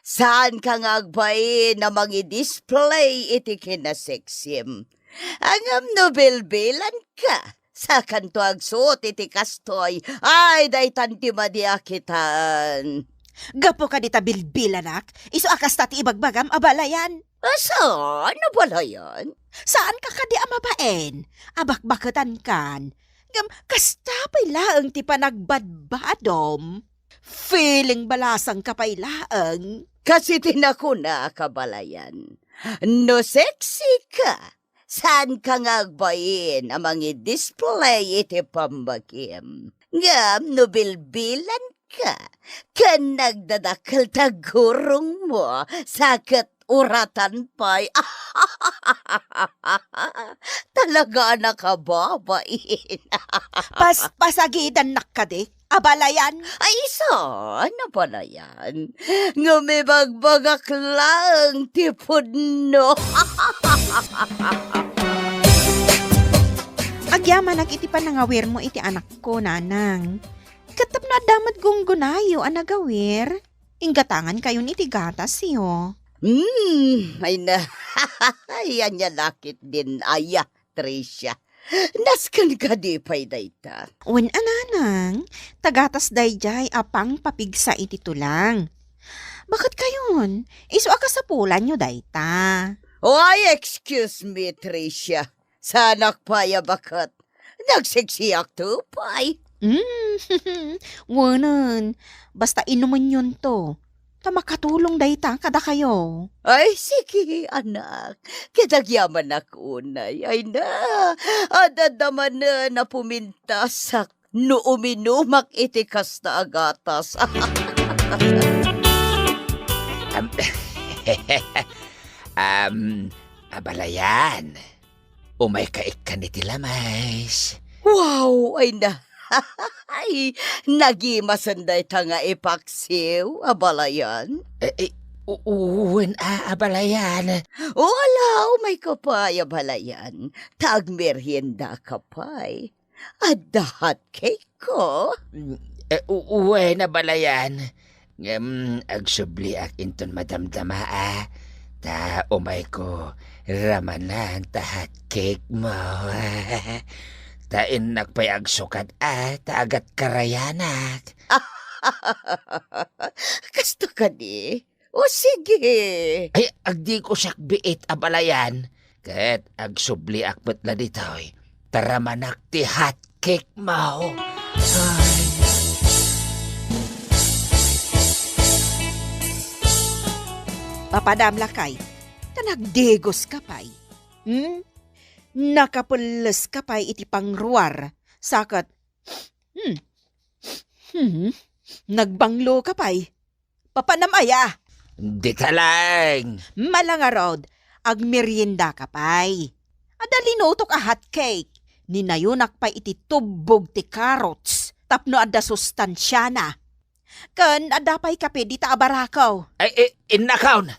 saanka nga agbain a mangi-display iti kinasexim. Ngem no bilbilanka, sakanto agsuot iti kastoy, ay, daytan ti madi a kitaen. Gapu kadi ta bilbilanak, isu a kasta ti ibagbagam, Abalayan. A, saan, Abalayan? Saanka kadi a mabain a bakbaketankan, ngem kasta pay laeng ti panagbadbadom. Feeling balasangka pay laeng. Kas iti nakunak, Abalayan, no sexy ka, saanka nga agbain a mangi-display iti pammagim. Ngem no bilbilanka, ken nagdadakkel ti aggurongmo, sa ket uratan pay. Talaga a nakababain. Pas-, pasagidannak kadi, Abalayan? Ay, saan, Abalayan? Ngem ibagbagak laeng ti pudno. Agyamanak iti panangawirmo iti anakko, nanang. Ket tapno adda met gunggonayo a nagawir, inggatangankayon iti gatasyo. Hmm, ay na. Ay, ania la ketdin aya, Tricia. Nasken kadi pay dayta? Wen a, nanang, ta gatas daydiay a pangpapigsa iti tulang. Baketkayon, isu a kasapulanyo dayta. Why, excuse me, Tricia. Saanak pay a baket. Nagseksiak to pay. Mm, wenen, basta inumenyonto. Ta makatulong dayta kadakayo. Ay, sige, anak. Ket agyamanak unay. Ay na, adda manen a pumintasak no uminumak iti kasta a gatas. Am, am, Abalayan. Umayka ikkan iti lames. Wow! Ay na, ay, nagimasen dayta nga ipaksiw, Abalayan. Eh, eh, u-, u-, wen a, Abalayan. O, ala, umayka pay, Abalayan. Ta agmeriendaka pay. Adda hot cake ko. Mm, eh, u-, wen, Abalayan. Ngem, agsubliak inton madamdama, a. Ta umayko, ramanan ta hot cake mo. Ta innak pay agsukat a, ta agatkarayanak. Kasta kadi? O sige. Ay, agdiko siak biit a balayan. Ket agsubliak met la ditoy. Ta ramanak ti hot cake mo. Ay. Papadam lakay, ta nagdigos ka pay. Hmm? Nakapelles ka pay iti pangruar. Saket, hmm, hmm, nagbanglo ka pay. Papanam aya? Dita laeng. Mala ngarud, agmerienda ka pay. Adda linutok a hot cake. Ninayonak pay iti tubbog ti carrots tapno adda sustansiana. Ken adda pay kape dita a barako. Ay, eh, innakon.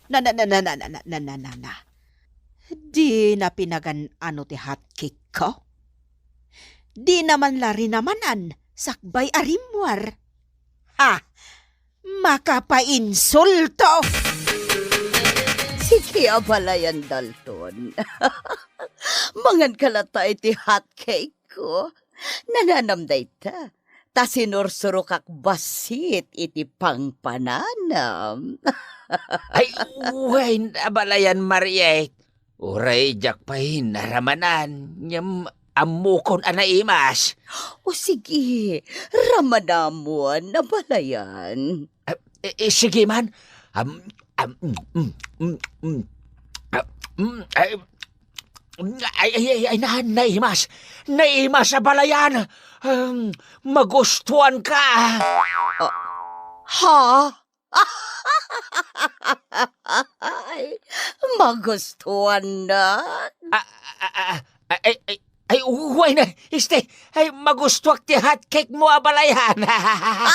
Na, na, na, na, na, na, na, na, na, na. Dina pinagan-ano ti hot cake ko? Dina man la rinamanan sakbay a rimmuar. Ha! Makapainsulto! Sige, abalayan, Dalton. Mangan ka latta iti hot cake ko. Nananam dayta. Ta sinursurokak bassit iti pangpananam. Ay, wen, abalayan, Mariet. Uray diak pay naramanan, ngem ammokon a naimas. O sige, ramanamon, abalayan. Ah, eh, eh, sige man. Am, am, mm, mm, mm, mm. Ah, mm, ay, mm, ay, ay, ay, ay, na, naimas. Naimas, abalayan. Um, magustuhan ka. Ah, ha? Ay, magustuhan na. Ah, ah, ah, ah, ay, ay, ay, uway na, este, ay, magustuak ti hot cake mo, abalayan. Ah,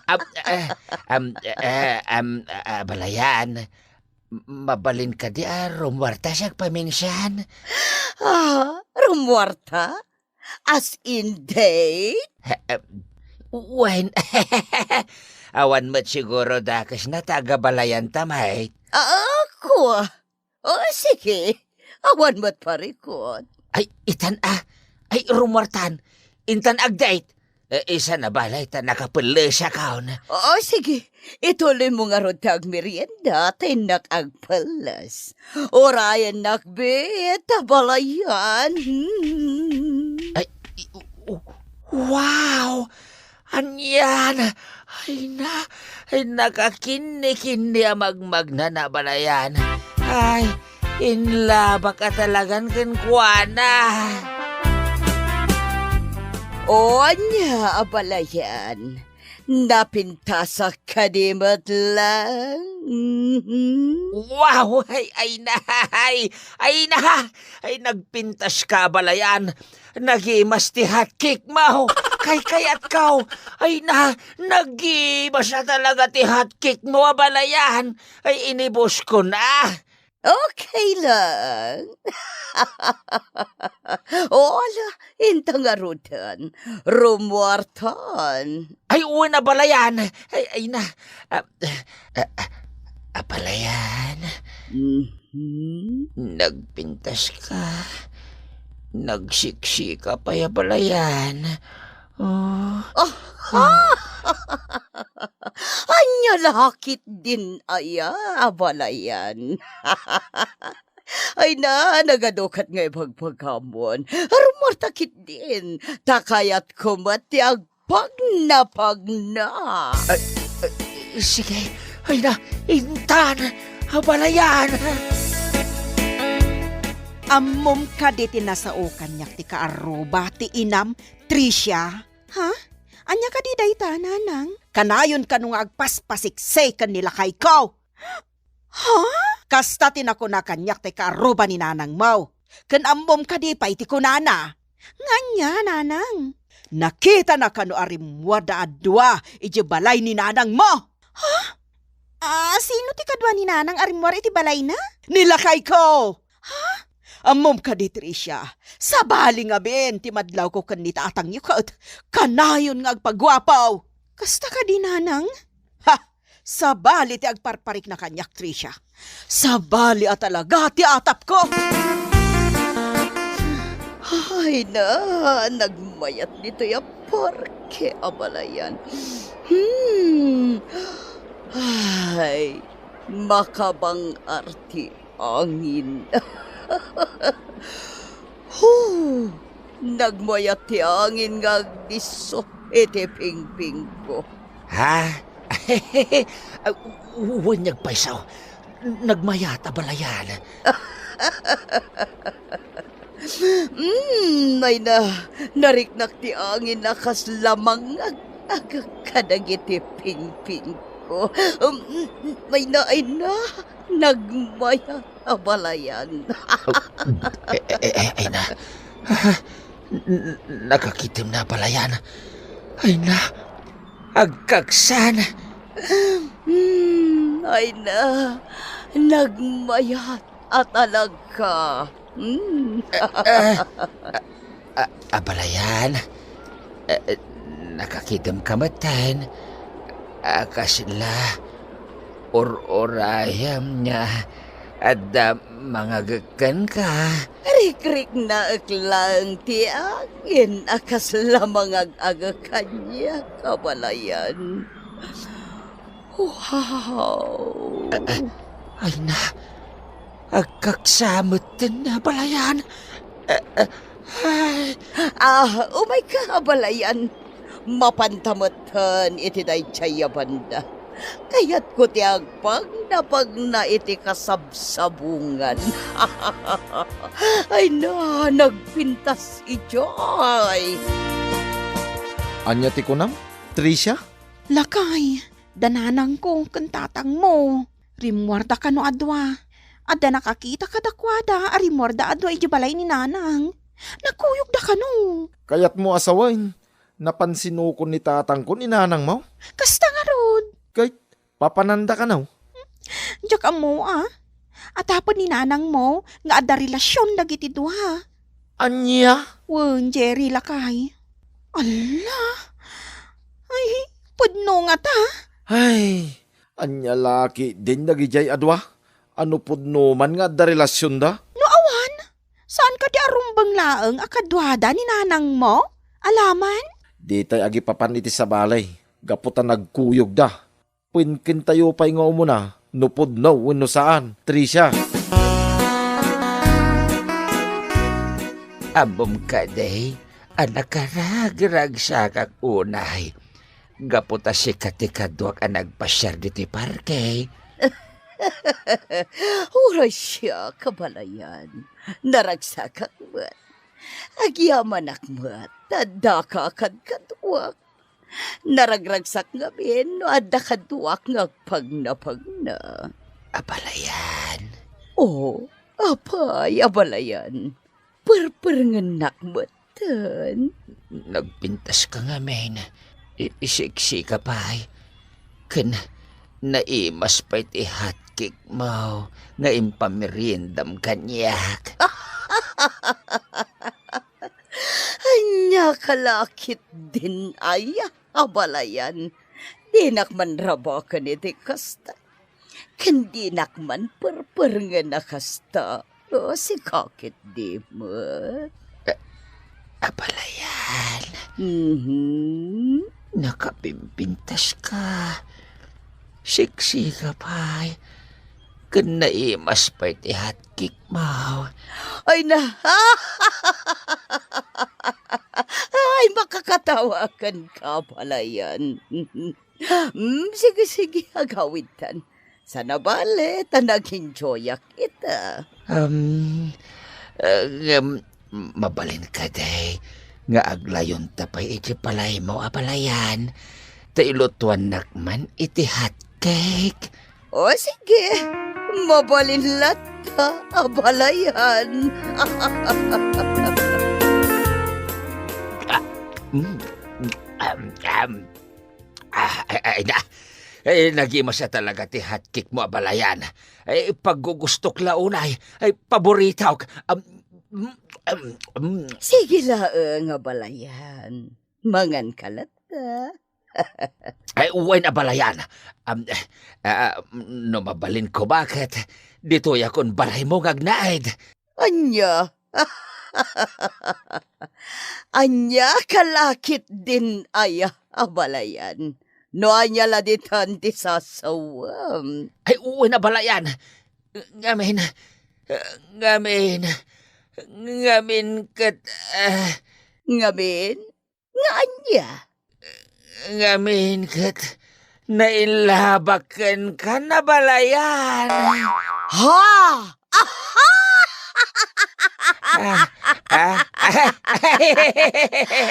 am, eh, am, eh, am, ah, abalayan, mabalin kadi a rumuarta siak paminsan? Ah, rumuarta? As in date? Eh, eh, wen, awan met siguro dakesna ta agabalayanta, mait. Ah, kua. O, sige. Awan met parikut. Ay, itan a. Ay, rumuartan. Intan ag-date. Eh, isan a balay ta nakapellesakon. O, sige. Ituloy mo ngarud ti agmerienda, ta innak agpelles. Urayennak biit, abalayan. Hmm. Ay, i-, u-, u-, wow! Anian? Ay na, ay nakakinni-kinni a magmagna, abalayan. Ay, inlabak a talagan kenkuana. O, ania, abalayan? Napintasak kadi met lang? Mhm. Wow! Ay, ay na, ay, ay na! Ay, nagpintas ka, abalayan. Nagimas ti hot cake mo. Kaykayatko. Ay na, nagimas a talaga ti hot cake mo, abalayan. Ay, inibus ko na. Okay lang. O, ala, inta ngaruden. Rumuartan. Ay, wen, abalayan. Ay, ay na. Ah, ah, ah, abalayan. Mhm. Nagpintas ka. Nagsiksika pay, abalayan. Oh. Ah. Ania la ketdin aya, abalayan? Ay na, nagadukat nga ibagbagamon. Rumuarta ketdin. Ta kayatko met ti agpagnapagna. Ay, ay, sige. Ay na, intan. Abalayan. Ammom kadi ti nasao kaniak ti kaarruba ti inam, Tricia? Ha? Ania kadi dayta, nanang? Kanayon kano nga agpaspasiksay ken ni lakayko? Ha? Kasta ti nakuna kaniak ti kaarruba ni nanangmo. Ken ammom kadi pay ti kunana? Nga ania, nanang? Nakitana kano a rimmuarda a dua idiay balay ni nanangmo. Ha? Ah, sino ti kadua ni nanang a rimmuar iti balayna? Ni lakayko! Ha? Ammom kadi, Tricia, sabali ngamin ti madlawko ken ni tatangyo ket kanayon nga agpaguapo. Kasta kadi, nanang? Ha! Sabali ti agparparikna kaniak, Tricia. Sabali a talaga ti atapko. Ay na, nagmayat ditoy a parke, abalayan. Hmm. Ay, makabang-ar ti angin. Huh! Nagmayat ti angin nga agdisso iti pingpingko. Ha? Wen, agpayso. Nagmayat, abalayan. Mm, ay na, nariknak ti angin a kasla mangag-agek kadagiti pingpingko. Mm, ay na, ay na, nagmayat, abalayan. Eh, eh, eh, eh, ay na. N-, n-, nakakitem na, abalayan. Ay na, agkaksan. Mm, ay na, nagmayat a talaga. Mm. Eh, eh, a-, a-, abalayan. Eh, eh, nakakitem ka metten a kasla ur-urayam nga adda mangagek kenka. Rikriknaek laeng ti angin a kasla mangag-agek kaniak, abalayan. Wow! Ah, ah, ay na, agkaksa metten, abalayan. Ah, ah, ay. Ah, umayka, abalayan. Mapanta metten iti daydiay a banda. Kayatko ti agpagnapagna iti kasabsabungan. Ay na, nagpintas idiay. Ania ti kunam, Tricia? Lakay, da nanangko ken tatangmo. Rimmuarda kano a dua. Adda nakakita kadakuada a rimmuarda a dua idiay balay ni nanang. Nagkuyogda kano. Kayatmo a sawen, napansinukon ni tatangko ni nanangmo? Kasta ngarud. Ket, papananda kano? Diak ammo a. Atapon ni nanangmo nga adda relasion dagiti dua. Ania? Wen, Jerry, lakay. Alla! Ay, pudno ngata. Ay, ania la ketdin dagidiay a dua? A no pudno man nga adda relasionda? No awan, saan kadi a rumbeng laeng a kaduada ni nanangmo? Alaman? Ditay agipapan iti sabali, gapu ta nagkuyogda. Penkentayo pay nga umuna no pudno wenno saan, Tricia. Ammom kadi a nakaragragsakak unay, gapu ta sika ti kaduak a nagpasiar ditoy parke. Uray siak, abalayan, naragsakak met. Agyamanak met ta addaka a kadkaduak. Naragragsak ngamin no adda kaduak nga agpagnapagna. Abalayan. O, apay, abalayan. Perperengennak metten. Nagpintaska ngamin. I-, isiksika pay. Ken naimas pay ti hotcake mo nga impameriendam kaniak. Ania ka la ketdin aya, abalayan? Dinak man rabaken iti kasta. Ken dinak man perperengen a kasta. O, sika ketdi met. Eh, abalayan. Mhm. Nakapimpintaska. Siksika pay. Ken naimas pay ti hotcake mo. Ay na. Ay, makakatawaken ka, abalayan. Mm, sige, sige, agawidtan. Saan a bale, ta nag-enjoyak ita. Um, uh, um, mabalin kadi nga aglayonta pay iti balaymo, abalayan. Ta ilutuannak man iti hotcake. O, sige. Mabalin latta, abalayan. Ah, mm, um, um, ah, ay, ay, na. Eh, nagimasa talaga ti hotcake mo, abalayan. Eh, paggugustok la unay. Ay, paboritok. Um, mm, mm, mm. Sige laeng, abalayan. Mangan ka latta. Ay, wen, abalayan. Am, eh, ah, no mabalin ko, baket ditoy akon balaymo nga agnaed. Ania? Ania ka la ketdin aya, abalayan? No ania la ditan ti sasawem? Ay, wen, abalayan. Ngamin, ngamin, ngamin ket, eh, Ngamin? Nga ania? Ngamin ket nainlabak kenka, abalayan. Ha? Ah, ah, ah.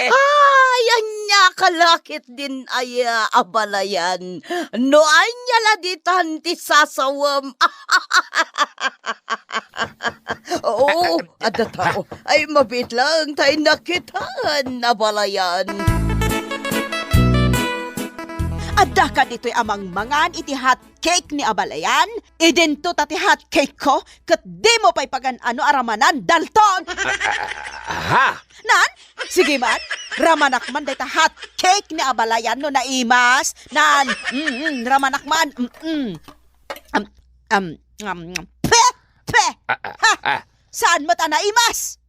Ay, ania ka la ketdin aya, abalayan? No ania la ditan ti sasawem? Oo, adda tao. Ay, mabiit lang tay nakitaan, abalayan. Adda ka ditoy a mangmangan iti hot cake ni abalayan? Idinto ta ti hot cake ko, ket dimo pay pagan-ano a ramanan, Dalton! Ah, ah, ah, ha? Nan, sige man, ramanak man dayta hot cake ni abalayan no naimas. Nan, mm, mm, ramanak man. Mm, mm. Am, am, am, am. Pe! Pe! Ah, ah, Ha! ah. Saan met a naimas?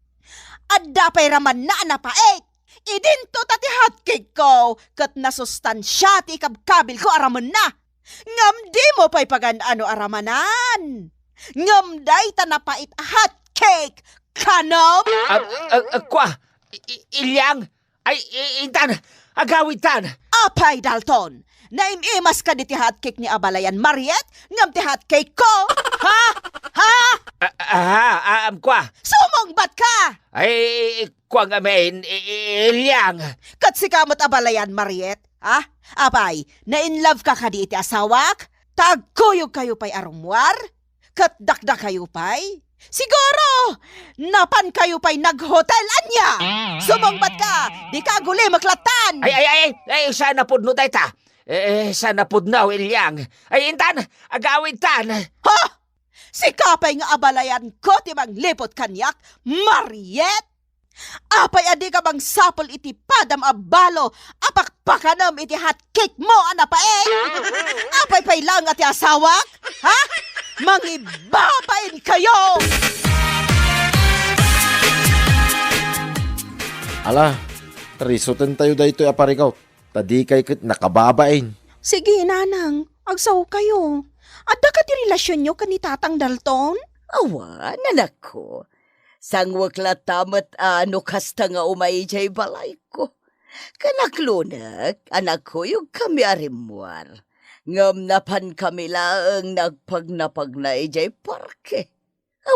Adda pay ramanna a napait. Idinto ta ti hot cake ko, ket nasustansia ti ikabkabilko a ramenna. Ngem dimo pay pagan-ano a ramanan. Ngem dayta napait a hot cake, kanem? Ah, ah, ah, kua, I-, I-, Ilyang, ay, i-, intan, agawidtan. Apay, Dalton, naim-imas kadi ti hot cake ni abalayan Mariet, ngem ti hot cake ko? Ha? Ha? Ah, ah, ah, am, kua. Sumungbat ka! Ay, kua ngamin, I-, I-, Ilyang. Ket sika met abalayan Mariet, ha? Apay, na-in love ka kadi iti asawak? Ta agkuyog kayo pay a rummuar? Ket dakdakayo pay? Siguro, napan kayo pay naghotel, ania? Sumungbat ka! Dika agulimek lattan! Ay, ay, ay, ay, saan a pudno dayta? Eh, eh, saan a pudno, Ilyang? Ay, intan, agawidtan! Ha? Sika pay nga abalayan ko ti mangliput kaniak, Mariet? Apay a dika mangsapul iti padam a balo a pakpakanem iti hot cake mo a napait? Apay pay laeng a ti asawak? Ha? Mangibabain kayo! Ala, risuten tayo daytoy a parigaw, ta dikay ket nakababain. Sige, nanang, agsaokayo. Adda kadi relasionyo ken ni Tatang Dalton? Awan, anakko. Sangwek latta met a no kasta nga umay idiay balayko. Ken aklonek a nagkuyogkami a rimmuar. Ngem napankami laeng nagpagnapagna idiay parke.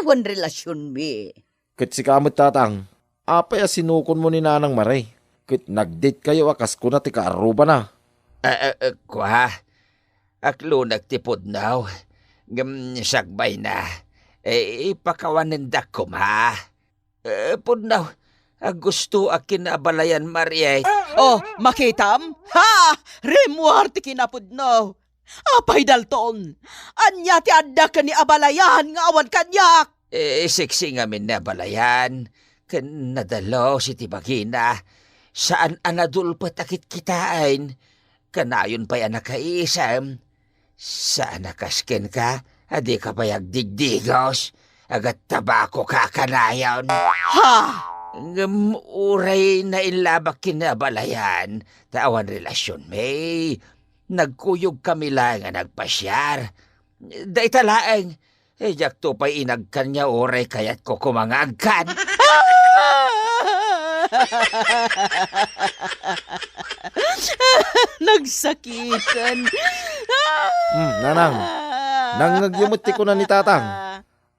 Awan relasionmi. Ket sika met, Tatang, apay a sinukonmo ni Nanang Mare? Ket nag-date kayo a kas kuna ti kaarrubana. Ah, ah, ah, kua, aklonek ti pudno. Ngem sakbayna, eh, ipakawanendak koma. Eh, pudno, agustoak ken ni abalayan Mariet. Oh, makitam? Ha! Rimmuar ti kinapudno! Apay, Dalton, ania ti adda ken ni abalayan nga awan kaniak? Eh, siksi ngamin ni abalayan, ken nadalus iti bagina. Saan a nadulpet a kitkitaen. Kanayon pay a nakaisem. Saan a kas kenka, a dika pay agdigdigos, agattabako ka kanayon. Ha? Ngem uray nainlabak ken ni abalayan, ta awan relasionmi. Nagkuyogkami laeng a nagpasiar. Dayta laeng, eh, diakto pay inagkan nga uray kayatko koma nga agkan. Nagsakiten. Hmm, nanang, nangngegyo met ti kuna ni tatang.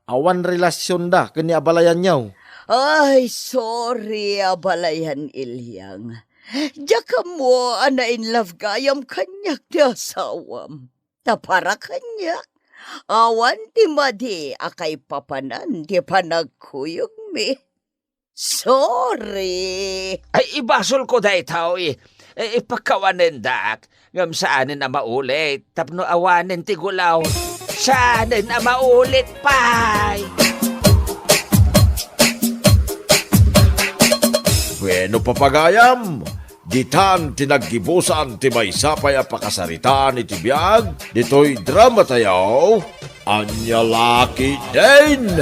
Awan relasionda ken ni abalayanyo. Ay, sorry, abalayan Ilyang. Diak ammo a nainlove gayam kaniak ti asawam. Ta para kaniak, awan ti madi a kaipapanan ti panagkuyogmi. Sorry. Ay, ibasolko daytoy. Eh, ipakawanendak. Ngem saanen a maulit tapno awanen ti gulaw. Saanen a maulit pay. Bueno, papagayam, Ditan ti naggibusan ti maysa pay a pakasaritaan iti biag ditoy drama tayo, Ania La Ketdin!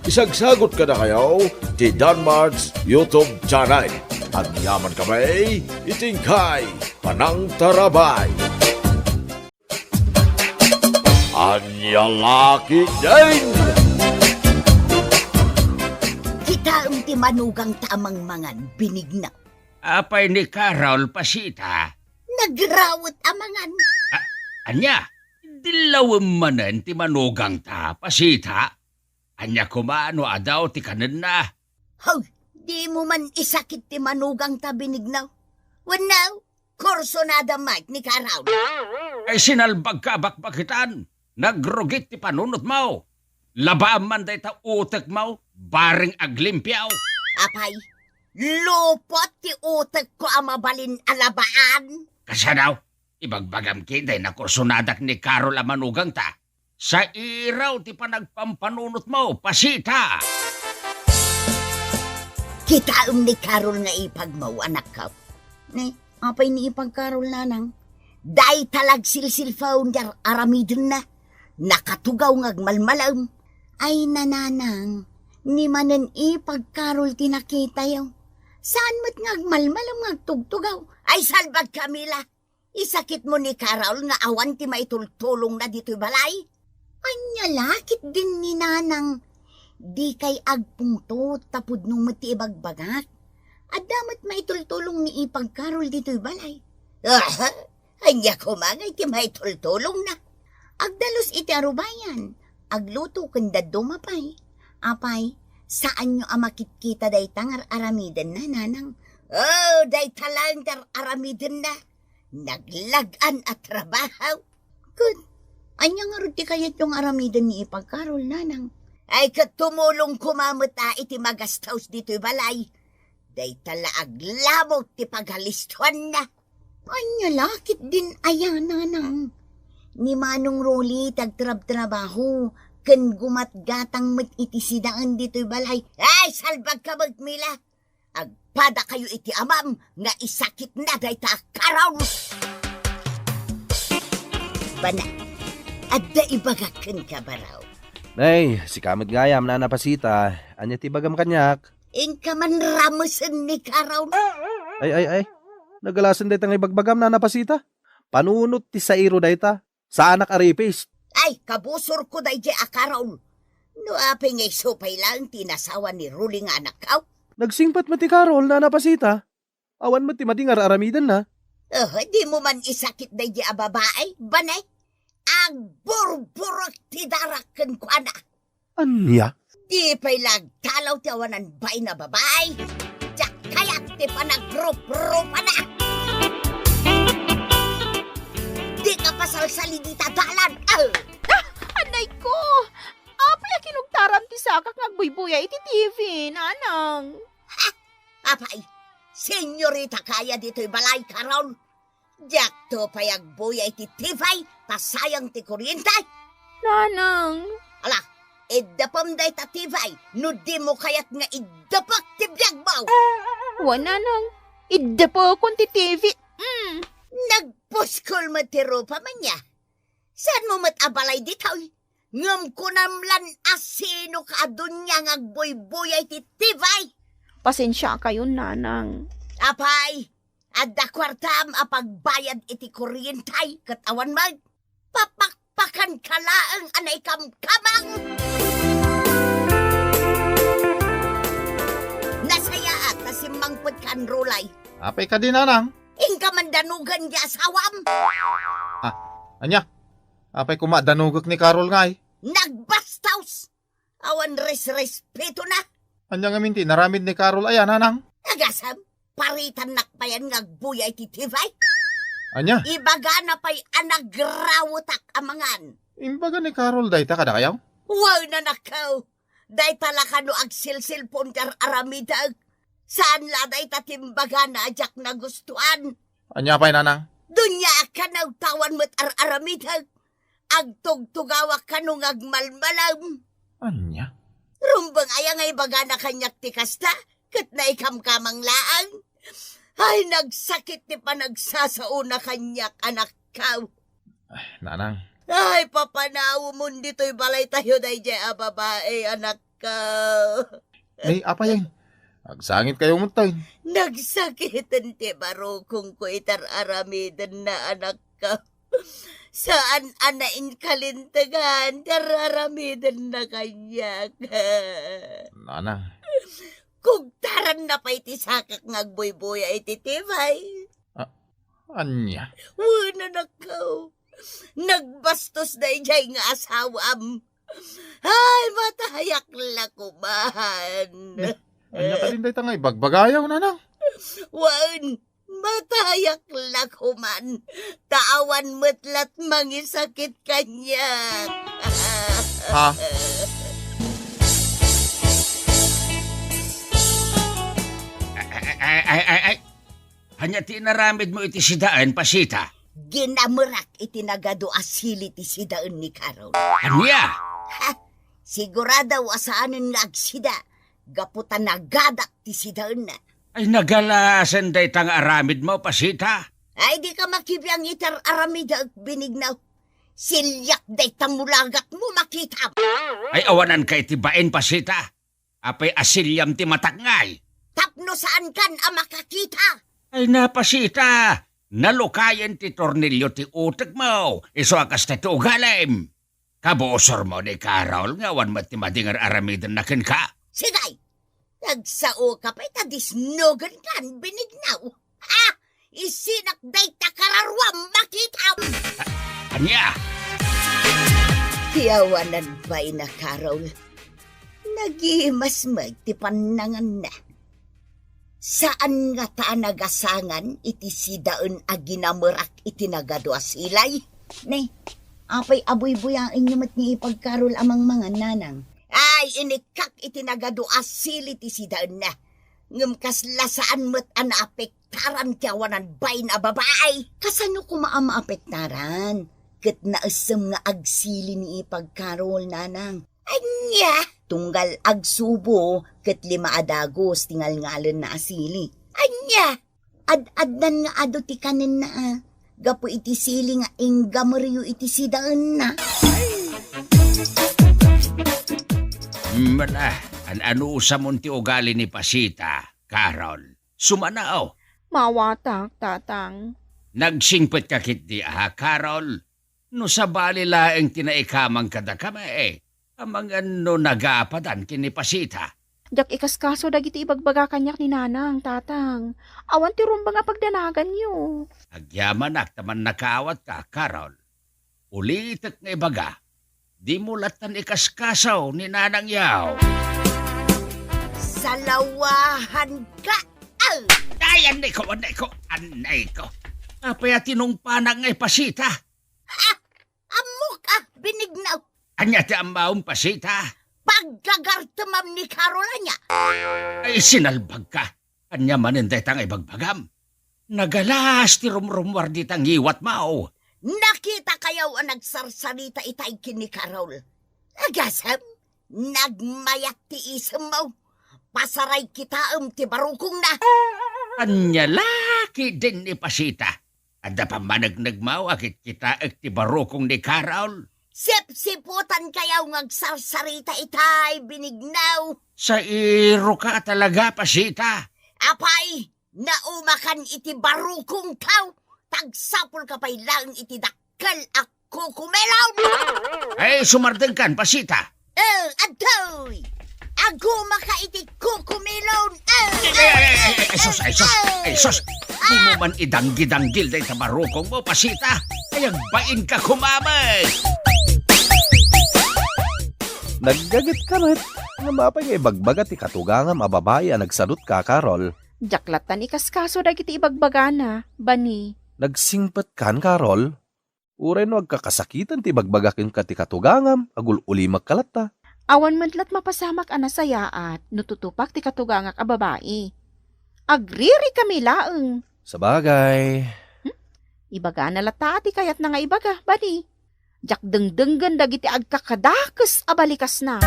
Isagsagut kadakayo ti Danmart's YouTube channel. Agyaman kami iti inkay panangtarabay. Ania La Ketdin! Kitaem ti manugangta a mangmangan, Benigna. Apay ni Carol, Pasita? Nagrawet a mangan. A-, ania? Dillawem manen ti manugangta, Pasita? Ania koma no adaw ti kanenna? Hoy, dimo man isakit ti manugangta, Benigna. Wenno, kursunada met ni Carol. Ay, sinalbagka a bakbakitan. Nagrugit ti panunotmo. Labaam man dayta utekmo, bareng aglimpio. Apay, lupot ti utekko a mabalin a labaan. Kasano? Ibagbagam ketdi no kursunadak ni Carol a manugangta. Sairaw ti panagpampanunotmo, Pasita! Kitaem ni Carol nga ipagmo, anakko. Ne, apay ni ipag Carol, nanang? Dayta la agsilsilpon ti ar-aramidenna. Nakatugaw nga agmalmalem. Ay, nanang, ni manen ipag Carol ti nakitayo. Saan met nga agmalmalem nga agtugtugaw? Ay, salbag, Camila. Isakitmo ni Carol nga awan ti maitultulongna ditoy balay? Ania la ketdin ni nanang, dikay agpungtot ta pudno met ti ibagbagak. Adda met maitultulong ni ipag Carol ditoy balay. Aha, ania koma ngay ti maitultulongna? Agdalus iti arubayan, agluto ken dadduma pay. Apay, saanyo a makitkita dayta nga ar-aramidenna, nanang? Oh, dayta laeng ti ar-aramidenna. Naglag-an a trabaho. Ket, ania ngarud ti kayatyo nga aramiden ni ipag Carol, nanang? Ay, ket tumulong koma met a iti magastos ditoy balay. Dayta la aglamok ti pagalistoanna. Ania la ketdin aya, nanang? Ni Manong Rolly ti agtrabtrabaho, ken gumatgatang met iti sidaen ditoy balay. Ay, salbagka met, Mila. Agpadakayo iti amam nga isakitna dayta a Carol. Bana, adda ibagak kenka, baro. Nay, sika met gayam, Nana Pasita. Ania ti ibagam kaniak? Inka man ramesen ni Carol. Ay, ay, ay. Nagalasen dayta nga ibagbagam, Nana Pasita. Panunot ti sairo dayta. Saanak a ripis. Ay, kabusorko daydiay a Carol. No apay nga isu pay laeng ti inasawa ni Rolly nga anakko? Nagsingpet met ti Carol, Nana Pasita. Awan met ti madi nga ar-aramidenna. Oh, dimo man isakit daydiay a babai, bana? Agburburek ti darak kenkuana. Ania? Di pay la agtalaw ti awanan bain a babai. Diak kayat ti panagruprupana. Dika pasalsali dita dalan. Ah! Ah, anay ko! Apay a kinugtaram ti sakak nga agbuybuya iti T V, nanang? Ha? Apay, senyorita kaya ditoy balay, Carol? Diakto pay agbuya iti T V ta sayang ti kuryente. Nanang. Ala, iddepem dayta T V no dimo kayat nga iddepek ti biagmo. Wen, nanang. Iddepekon ti T V. Mm. Nagpuskol met ti rupam ania. Saanmo met a balay ditoy? Ngem kunam lan a sino ka a dunia nga agbuybuya iti T V. Pasensiakayon, nanang. Apay, adda kuartam a pagbayad iti kuryente ket awan met. Papakpakanka laeng a naikamkamang. Nasayaat ta simmangpetka, Rolly. Apay kadi, nanang? Inka man danugen ti asawam. Ah, ania? Apay koma danugek ni Carol ngay? Nagbastos! Awan resrespetona. Ania ngamin ti inaramid ni Carol aya, nanang? Agasem, paritannak payen nga agbuya iti T V. Ania? Ibagana pay a nagrawetak a mangan. Imbaga ni Carol dayta kadakayo? Wen, anakko. Dayta la kano agsilsilpon ti ar-aramidek. Saan la dayta ti imbagana a diak nagustuan. Ania pay, nanang? Dunia a kano ta awan met ar-aramidek. Agtugtugawak kano nga agmalmalem. Ania? Rumbeng aya nga ibagana kaniak ti kasta, ket naikamkamang laeng. Ay, nagsakit ti panagsasaona kaniak, anakko. Ay, nanang. Ay, papanawemon ditoy balaytayo daydiay a babai, anakko. Ni, apay, agsangitkayo met, tay? Nagsakiten ti barukongko iti ar-aramidenna, anakko. Saan a nainkalintegan ti ar-aramidenna kaniak. Nanang. Kugtaranna pay ti sakak nga agbuybuya iti tibay. A-, ania? Wen, anakko. Nagbastos daydiay nga asawam. Ay, matayak la koman. Ni, ania kadin dayta nga ibagbagayo, nanang? Wen, matayak la koman. Ta awan met lat mangisakit kaniak. Ha? Ay, ay, ay, ay, ay. Ania ti inaramidmo iti sidaen, Pasita? Ginamerak iti nagadu a sili ti sidaen ni Carol. Ania? Ha? Sigurado a saanen nga agsida, gapu ta nagadak ti sidaenna. Ay, nagalasen dayta nga aramidmo, Pasita? Ay, dika makibiang iti ar-aramidek, Benigno. Siliak dayta mulagatmo, makitam. Ay, awananka iti bain, Pasita. Apay a siliam ti matak ngay? Tapno saankan a makakita. Ay, na, Pasita, nalukayen ti tornilio ti utekmo, isu a kasta ti ugalim. Kabusormo ni Carol nga awan met ti madi nga ar-aramidenna kenka. Sigay, nagsaoka pay ta disnogenkan, Benigno. Ha? Isinak dayta kararuam, makitam. Ania? Ti awanan pay na, Carol. Nagimas met ti pannanganna. Saan ngata a nagasangan iti sidaen a ginamerak iti nagadu a silay? Ne, apay a buybuyaenyo met ni Ipag Carol a mangmangan, nanang? Ay, inikkak iti nagadu a sili ti sidaenna. Ngem kasla saan met a naapektaran ti awanan bain a babai. Kasano koma a maapektaran? Ket naessem nga agsili ni Ipag Carol, nanang. Ania? Tunggal agsubo ket lima a dagus ti ngalngalenna a sili. Ania? Ad-addan nga adu ti kanenna, a, gapu iti sili nga inggameryo iti sidaenna. Mala, an-anusamon ti ugali ni Pasita, Carol. Sumanaw. Maawatak, Tatang. Nagsingpetka ketdi, a, Carol? No sabali laeng ti naikamang kadakami, amangan no nagapadan ken ni Pasita. Diak ikaskaso dagiti ibagbaga kaniak ni Nanang, Tatang. Awan ti rumbeng a pagdanaganyo. Agyamanak ta mannakawatka, Carol. Ulitek nga ibaga, dimo lattan ikaskaso ni Nanang yaw. Salawahanka! Aw! Ay, annayko, annayko, annayko. Apay a tinungpanak nga ipasita? Ha? Ammok a, Benigno. Ania ti ammom, Pasita? Paggagartemam ni Carol ania? Ay, sinalbagka. Ania manen dayta nga ibagbagam? Nagalas ti rumrumuar dita ngiwatmo. Nakitakayo a nagsarsarita itay ken ni Carol. Agasem, nagmayat ti isemmo. Pasaray kitaem ti barukongna. Ania la ketdin ni Pasita? Adda pammaneknekmo a kitkitaek ti barukong ni Carol? Sipsiputankayo nga agsarsarita itay, Benigno. Sairoka talaga, Pasita. Apay, naumakan iti barukongko, ta agsapulka pay laeng iti dakkel a kukumilon. Ay, sumardengkan, Pasita. Eh, adtoy! Agumaka iti kukumilon! Eh, Ay, ay, ay, ay, ay, eh, sus, ay, sus, eh, ay, sus. Dimo man idanggidanggil dayta barukongmo, Pasita. Ay, agbainka koma met. Naggagetka met. Ngem apay nga ibagbaga ti katugangam a babai a nagsadutka, Carol? Diak lattan ikaskaso dagiti ibagbagana, bani. Nagsingpetkan, Carol? Uray no agkakasakiten ti ibagbaga kenka ti katugangam, agul-ulimekka latta. Awan met lat mapasamak a nasayaat no tutupak ti katugangak a babai. Agririkami laeng. Sabagay. Hmm? Ibagana latta ti kayatna nga ibaga, bani. Diak dengdenggen dagiti agkakadakes a balikasna.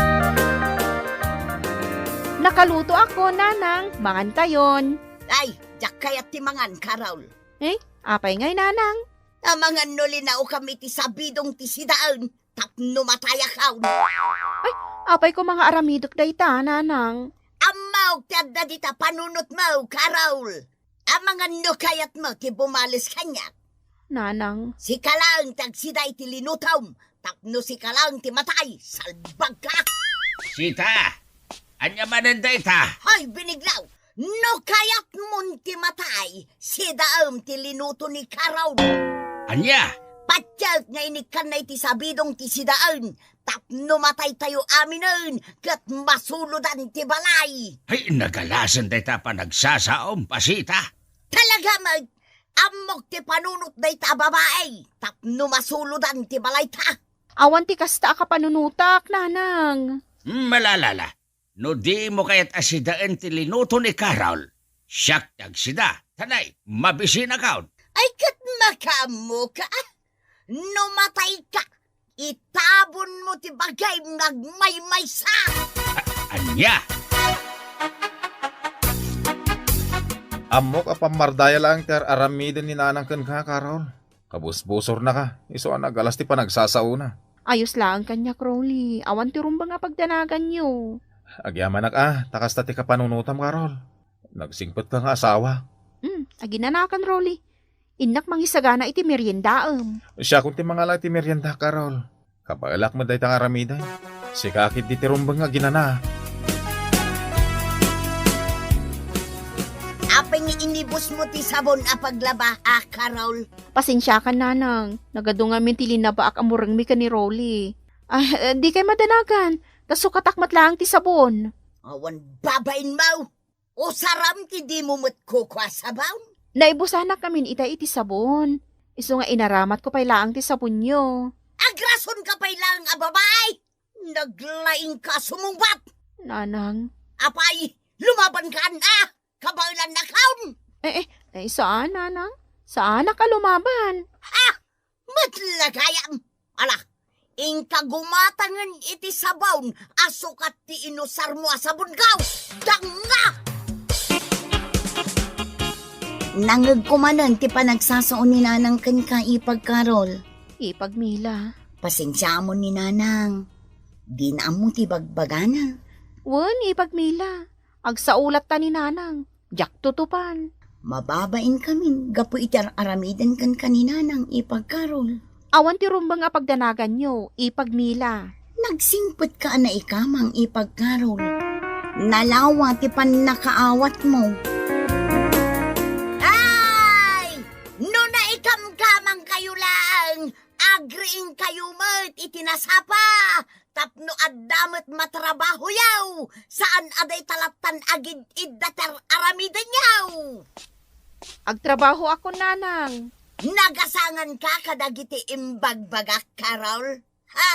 Nakalutoakon, Nanang, mangankayon. Ay, Diak kayat ti mangan, Carol. Eh, apay ngay, Nanang? Amangan no linaokam iti sabidong ti sidaen tapno matayakon. Ay, apay koma nga aramidek dayta, Nanang? Ammok ti adda dita panunotmo, Carol. Amangan no kayatmo ti bumales kaniak. Nanang. Sika laeng ti agsida iti linutom, tapno sika laeng ti matay, salbagka! Sita! Ania manen dayta? Hoy, Biniglaw! No kayatmon ti matay, sidaem ti linuto ni Carol. Ania? Patiek nga inikkanna iti sabidong ti sidaen, tapno mataytayo aminen ket masulodan ti balay. Ay, nagalasen dayta a panagsasaom, Pasita. Talaga met, ammok ti panunot dayta a babai, tapno masulodan ti balayta. Awan ti kasta a kapanunotak, Nanang. Malalala, no dimo kayat a sidaen ti linuto ni Carol, siak ti agsida, tanay, mabisinakon. Ay, ket makaammoka? No matayka, itabonmo ti bagim nga agmaymaysa. A-, ania? Ammok a pammardaya laeng ti ar-aramiden ni Nanang kenka, Carol. Kabusbusornaka, isu a nagalas ti panagsasaona. Ayos laeng kaniak, Rolly. Awan ti rumbeng a pagdanaganyo. Agyamanak a, ta kasta ti kapanunotam, Carol. Nagsingpetka nga asawa. Hmm, aginanakan, Rolly. Innak mangisagana iti meriendaem. Siakon ti mangala iti merienda, Carol. Kabaelak met dayta nga aramiden. Sika ketdi ti rumbeng nga aginana. Apay nga inibusmo ti sabon a paglaba, a, Carol? Pasensiakan, Nanang. Nagadu ngamin ti linabaak a murengmi ken ni Rolly. Ah, eh, dikay madanagan. Ta sukatak met laeng ti sabon. Awan babainmo! Usaram ti dimo met kukua sabon? Naibusanak ngamin ita iti sabon. Isu nga inaramatko pay laeng ti sabonyo. Agrasonka pay laeng a babai! Naglaingka a sumungbat! Nanang. Apay, lumabanka, a? Kabaelannakon! Eh, eh, eh, saan, Nanang? Saanak a lumaban? Ha? Met la gayam! Ala, inka gumatangen iti sabon a sukat ti inusarmo a sabon, gaw! Danga! Nangngegko manen ti panagsasao ni Nanang kenka, Ipag Carol. Ipag Mila. Pasensiamon ni Nanang. Dina ammo ti bagbagana. Wen, Ipag Mila. Agsao latta ni Nanang. Diak tutupan. Mababain kamin gapu iti ar-aramiden kenka ni Nanang, Ipag Carol. Awan ti rumbeng a pagdanaganyo, Ipag Mila. Nagsingpetka a naikamang, Ipag Carol. Nalawa ti pannakaawatmo. Ay! No naikamkamangkayo laeng, agriingkayo met iti nasapa, tapno adda met matrabahoyo, saan a dayta lattan agid-idda ti ar-aramidenyo. Agtrabahoakon, Nanang. Nagasanganka kadagiti imbagbagak, Carol? Ha?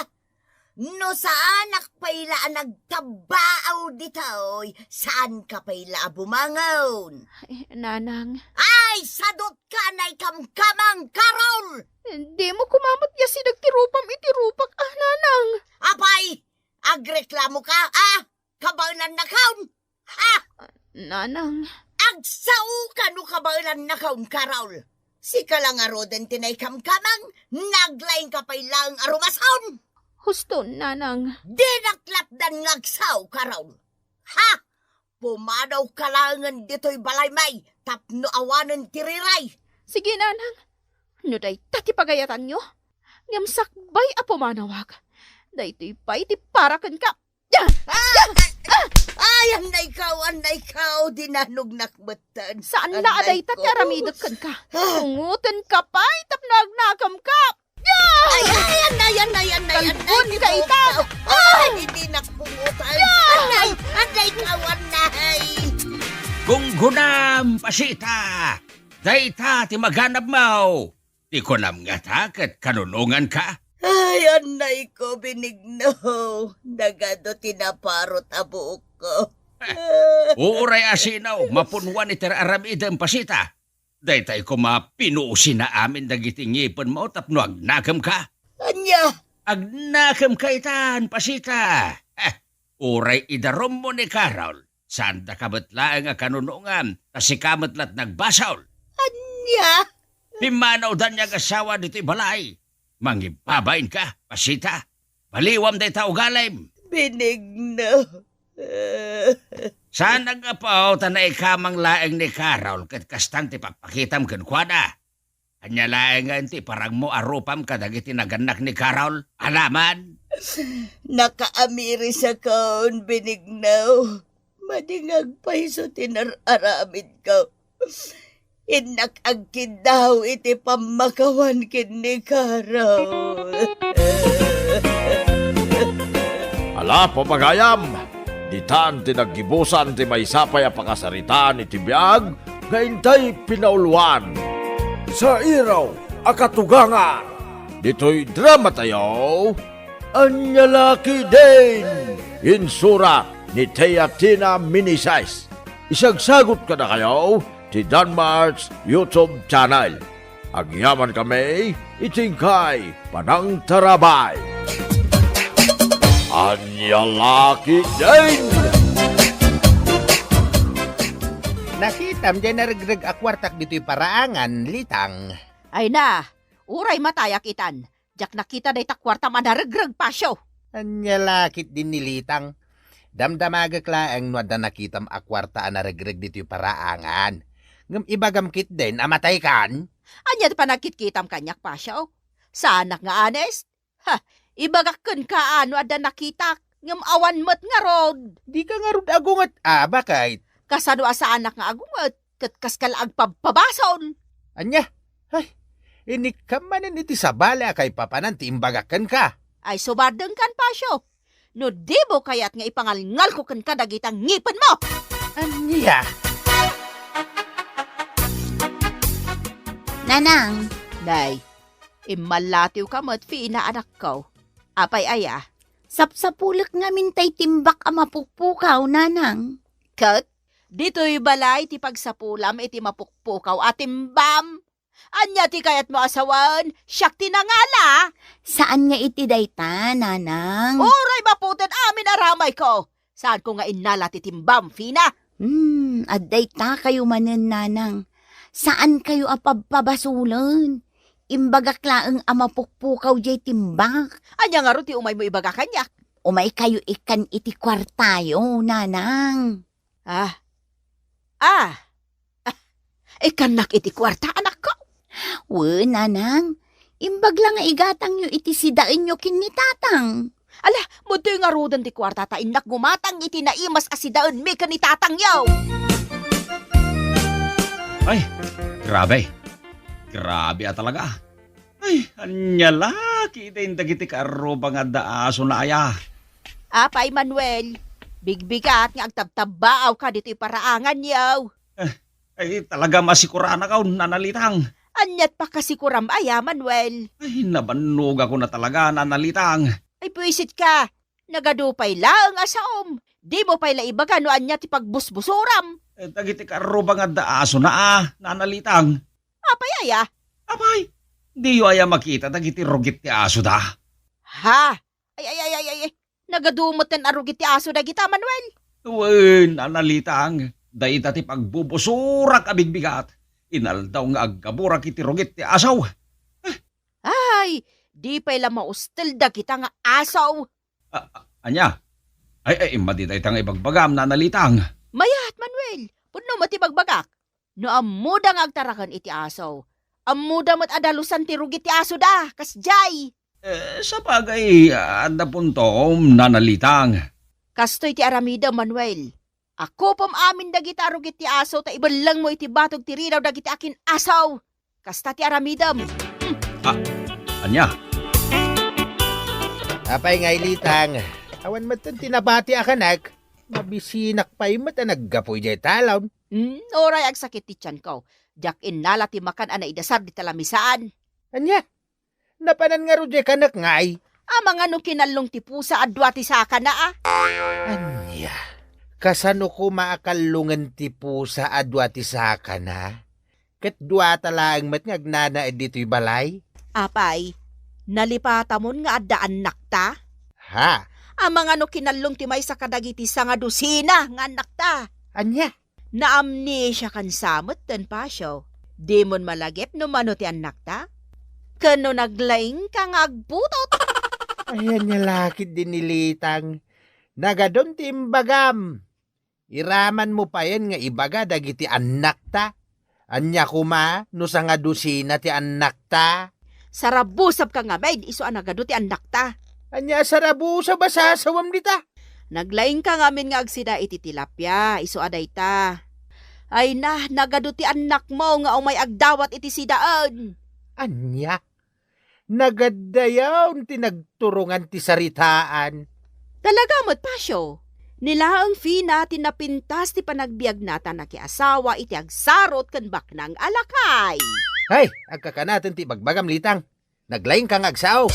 No saanak pay la a nagtabbaaw ditoy, saanka pay la a bumangon. Ay, Nanang. Ay, sadutka a naikamkamang, Carol! Dimo koma met iyasideg ti rupam iti rupak, a, Nanang. Apay, agreklamoka, a? Kabaelannakon? Ha? Nanang. Agsaoka no kabaelannakon, Carol. Sika la ngaruden ti naikamkamang, naglaingka pay laeng a rumason. Husto, Nanang. Dinak latdan nga agsao, Carol. Ha? Pumadawka laengen ditoy balaymi tapno awanen ti riray. Sige, Nanang. No dayta ti pagayatanyo, ngem sakbay a pumanawak, daytoy pay ti para kenka. Ah! Ah! Ay, annaykaw, annaykaw, dinanognak metten. Saan la a dayta ti aramidek kenka. Ah! Pungotenka pay tapno agnakemka. Ay, ay, annay, annay, annay, annay, kalbon ka ita. Ay, dinak pungotan. Annay, annaykaw, annay. Gunggonam, Pasita. Dayta ti maganabmo. Ti kunam ngata ket kanunonganka? Ay, annayko, Benigno. Nagadu ti naparut a buokko. Eh, uray asino, mapunuan iti ar-aramidem, Pasita. Daytay koma pinuosina amin dagiti ngipenmo tapno agnakemka. Ania? Agnakemka itan, Pasita. Eh, uray idarummo ni Carol. Saandaka met laeng a kanunongan, ta sika met la't nagbasol. Ania? Pimmanaw da ania nga asawa ditoy balay. Mangibabainka, Pasita. Baliwam dayta ugalim. Benigno. Saan nga apo ta naikamang laeng ni Carol ket kastan ti pagpakitam kenkuana. Ania laengen ti iparangmo a rupam kadagiti nagannak ni Carol? Alaman? Nakaamirisakon, Benigno. Madi nga agpayso ti nar-aramidko. Innak agkiddaw iti pammakawan ken ni Carol. Ala, papagayam, ditan ti naggibusan ti maysa pay a pakasaritaan iti biag nga intay pinauluan. Sa iraw a katugangan, ditoy dramatayo, Ania La Ketdin! Insurat ni Teatina Meneses. Isagsagut kadakayo ti Danmart's YouTube channel. Agyamankami iti inkay panangtarabay. Ania La Ketdin! Nakitam diay naregreg a kuartak ditoy paraangan, Litang. Ay na, uray matayak itan. Diak nakita dayta kuartam a naregreg, Pasio. Ania La Ketdin ni Litang. Damdamagek laeng no adda nakitam a kuarta a naregreg ditoy paraangan. Ngem ibagam ketdin a mataykan. Ania ti panagkitkitam kaniak, Pasio? Saanak nga honest? Ha, ibagak kenka no adda nakitak, ngem awan met ngarud. Dika ngarud agunget a, baket? Kasano a saanak nga agunget? Ket kaska la agpabpabasol. Ania? Ay, inikam manen iti sabali a kaipapanan ti imbagak kenka. Ay, subardengkan, Pasio. No dimo kayat nga ipangalngalko kenka dagita ngipenmo. Ania? Nanang. Nay, immallatiwka met, Fina, anakko. Apay aya? Sapsapulek ngamin tay timbak a mapukpukaw, Nanang. Ket ditoy balay ti pagsapulam iti mapukpukaw a timbam. Ania ti kayatmo a sawen? Siak ti nangala. Saan nga iti dayta, Nanang? Uray maputed amin a ramayko. Saanko nga innala ti timbam, Fina. Hmm, adda ita kayo manen, Nanang. Saan kayo a pabpabasolen. Imbagak laeng a mapukpukaw diay timbak. Ania ngarud ti umaymo ibaga kaniak? Umay kayo ikkan iti kuartayo, Nanang. Ah. Ah. Ah. Ikkannak iti kuarta, anakko? Wen, Nanang. Imbag la nga igatangyo iti sidaenyo ken ni Tatang. Ala, madtoy ngaruden ti kuarta ta innak gumatang iti naimas a sidaenmi ken ni Tatangyo. Ay, grabe. Grabe a talaga. Ay, ania la ketdin dagiti kaarruba nga adda asona aya? Apay, Manuel, bigbigat nga agtabtabbaawka ditoy paraanganyo. Eh, ay, talaga masikuranakaw, Nana Litang. Aniat pakasikuram aya, Manuel? Ay, nabannogakon a talaga, Nana Litang. Ay, buisitka. Nagadu pay laeng a saom. Dimo pay la ibaga no ania ti pagbusbusuram. Eh, dagiti kaarruba nga adda asona a, Nana Litang. Apay aya? Apay, diyo aya makita dagiti rugit ti asoda? Ha? Ay, ay, ay, ay, ay, ay. Nagadu metten a rugit ti aso dagita, Manuel. Wen, Nana Litang, dayta ti pagbubusurak a bigbigat. Inaldaw nga aggaburak iti rugit ti aso. Ay, di pay la maustel dagita nga aso. A-, a-, ania? Ay, ay, madi dayta nga ibagbagam, Nana Litang. Mayat, Manuel. Pudno met ti bagbagak. No ammoda nga agtaraken iti aso, ammoda met a dalusan ti rugit ti asoda, kasdiay. Eh, sabagay, adda puntom, Nana Litang. Kastoy ti aramidem, Manuel. Akupom amin dagita a rugit ti aso ta ibellengmo iti batog ti ridaw dagiti akin-aso. Kasta ti aramidem. Hmm. Ah, ania? Apay ngay, Litang, awan metten ti nabati a kanak. Mabisinak pay met a naggapu idiay talon. Hmm, uray agsakit ti tianko. Diak innala ti makan a naidasar dita lamisaan. Ania? Napanan ngarud diay kanak ngay? Amangan no kinallong ti pusa a dua ti sakana, a? Ania? Kasano koma a kallongen ti pusa a dua ti sakana? Ket duata laeng met nga agnanaed ditoy balay? Apay, nalipatamon nga adda annakta? Ha? Amangan no kinallong ti maysa kadagiti sangadusina nga annakta. Ania? Naamnesia kan sa metten, Pasio. Dimon malagip no mano ti annakta? Ken no naglaingka nga agputot? Ay, ania la ketdi ni Litang. Nagadun ti imbagam. Iramanmo payen nga ibaga dagiti annakta. Ania koma no sangadusina ti annakta? Sarabusabka ngamin, isu a nagadu ti annakta. Ania a sarabusab a sasawam dita? Naglaingka ngamin nga agsida iti tilapia, isu a dayta. Ay na, nagadu ti annakmo nga umay agdawat iti sidaen. Ania? Nagaddayaw ti nagturongan ti saritaan. Talaga met, Pasio. Ni laeng Fina ti napintas ti panagbiagna ta nakiasawa iti agsarot ken baknang a lakay. Hay, agkakanaten ti ibagbagam, Litang. Naglaingka nga agsao.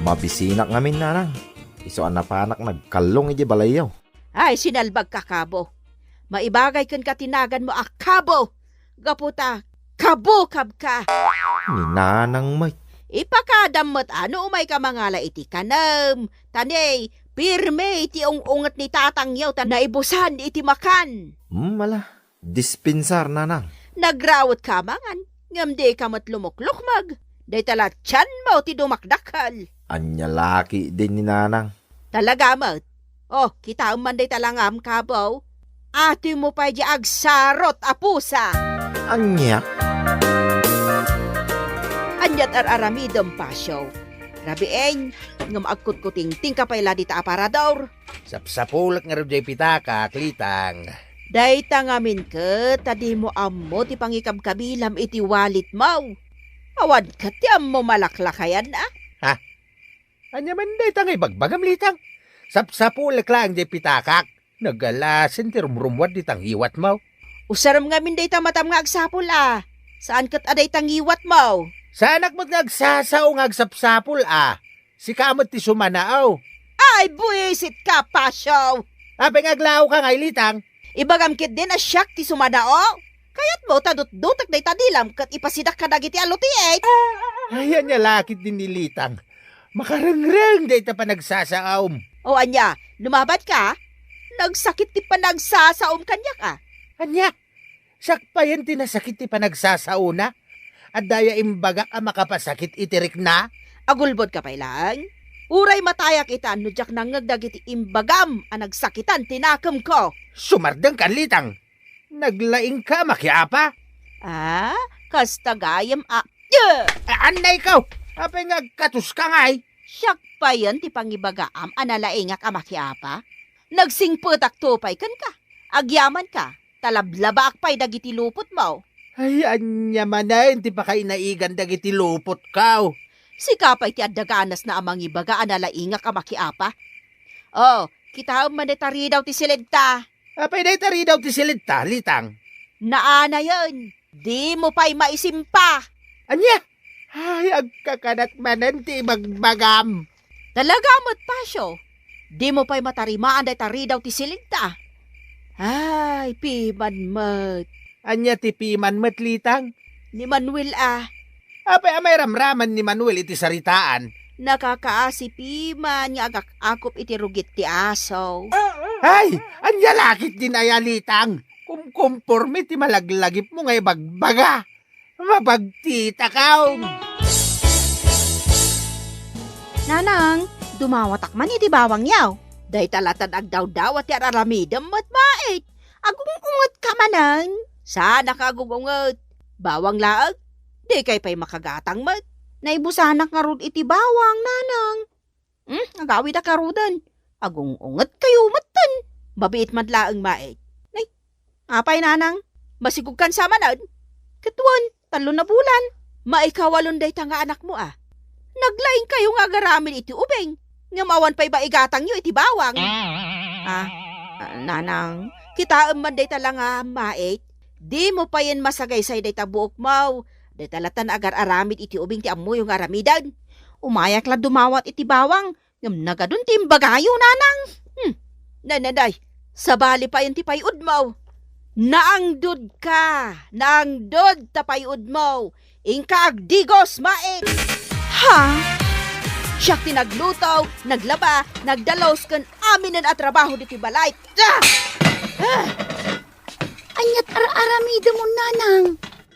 Mabisinak ngamin, nanang. Isu a napanak nagkallong idiay balayyo. Ay, sinalbagka, Kabo. Maibagay kenka ti naganmo a Kabo. Gapu ta kabukabka. Ni nanang met. Ipakadam met a no umayka mangala iti kanem. Ta ni, pirme ti ung-unget ni tatangyo ta naibusan iti makan. Hmm, ala. Dispensar, nanang. Nagrawetka a mangan, ngem dika met lumuklukmeg. Dayta la tianmo ti dumakdakkel. Ania la ketdi ni nanang? Talaga met. Oh, kitaem man dayta langam, Kabo. Atimo pay diay agsarot a pusa. Ania? Ania ti ar-aramidem, Pasio? Rabiin, ngem agkutkutingtingka pay la dita aparador. Sapsapulek ngarud diay pitakak, Litang. Dayta ngamin ket ta dimo ammo ti pangikabkabilam iti walitmo. Awan ket ti ammo malaklakayan, a? Ha? Ania man dayta nga ibagbagam, Litang? Sapsapulek laeng diay pitakak. Nagalasen ti rumrumuar dita ngiwatmo. Usarem ngamin dayta matam nga agsapul, a. Saan ket a dayta ngiwatmo? Saanak met nga agsasao nga agsapsapul, a. Sika met ti sumanao. Ay, buisitka, Pasio! Apay nga aglaoka ngay, Litang? Ibagam ketdin a siak ti sumanao? Kayatmo ta dutdutek dayta dilam ket ipasidak kadagiti alutiit? Ay, ania la ketdi ni Litang. Makarengreng dayta panagsasaom. O ania, lumabatka? Nagsakit ti panagsasaom kaniak, a. Ania? Siak payen ti nasakit ti panagsasaona? Adda aya imbagak a makapasakit iti rikna? Agulbodka pay laeng? Uray matayak ita no diak nangngeg dagiti imbagam a nagsakitan ti nakemko. Sumardengka, Litang. Naglaingka a makiapa? A, kasta gayam a, a, annayko! Apay nga agkatoska ngay? Siak payen ti pangibagaam a nalaingak a makiapa? Nagsingpetakto pay kenka. Agyamanka. Ta lablabaak pay dagiti lupotmo. Ay, ania manen ti pakainaigan dagiti lupotko? Sika pay ti adda ganasna a mangibaga a nalaingak a makiapa. O, kitaem man dayta ridaw ti silidta. Apay dayta ridaw ti silidta, Litang? Naanayen. Dimo pay maisimpa. Ania? Ay, agkakanak manen ti ibagbagam. Talaga met, Pasio. Dimo pay matarimaan dayta ridaw ti silidta. Ay, piman met. Ania ti piman met, Litang? Ni Manuel, a. Apay a mairamraman ni Manuel iti saritaan? Nakakaasi piman nga agak-akop iti rugit ti aso. Ay, ania la ketdin aya, Litang? Kumkumporme ti malaglagipmo nga ibagbaga. Mabagtitakaw! Nanang, dumawatak man iti bawangyo. Dayta latta agdawdawat ti ar-aramidem met, Mait. Agung-ungetka manen. Saanka agung-unget. Bawang laeng. Dikay pay makagatang met. Naibusanak ngarud iti bawang, Nanang. Hmm, agawidak ngaruden. Agung-ungetkayo metten. Mabiit man laeng, Mait. Nay, apay, Nanang? Masigugkan sa manen? Ket wen, tallo na bulan. Maikawalon dayta nga anakmo, a. Naglaingkayo nga agaramid iti ubing, ngem awan pay maigatangyo iti bawang. A, a, Nanang, kitaem man dayta la nga, Mait. Dimo payen masagaysay dayta buokmo. Dayta latta nga agar-aramid iti ubing ti ammoyo nga aramiden. Umayak la dumawat iti bawang, ngem nagadun ti imbagayo, Nanang. Hmm. Nay, nay, nay. Sabali payen ti pay-udmo. Naangdodka. Naangdod ta pay-udmo. Inka agdigos, Mait. Ha? Siak ti nagluto, naglaba, nagdalus ken aminen a trabaho ditoy balay. Ah! Ah! Aniat ar-aramidem, Nanang?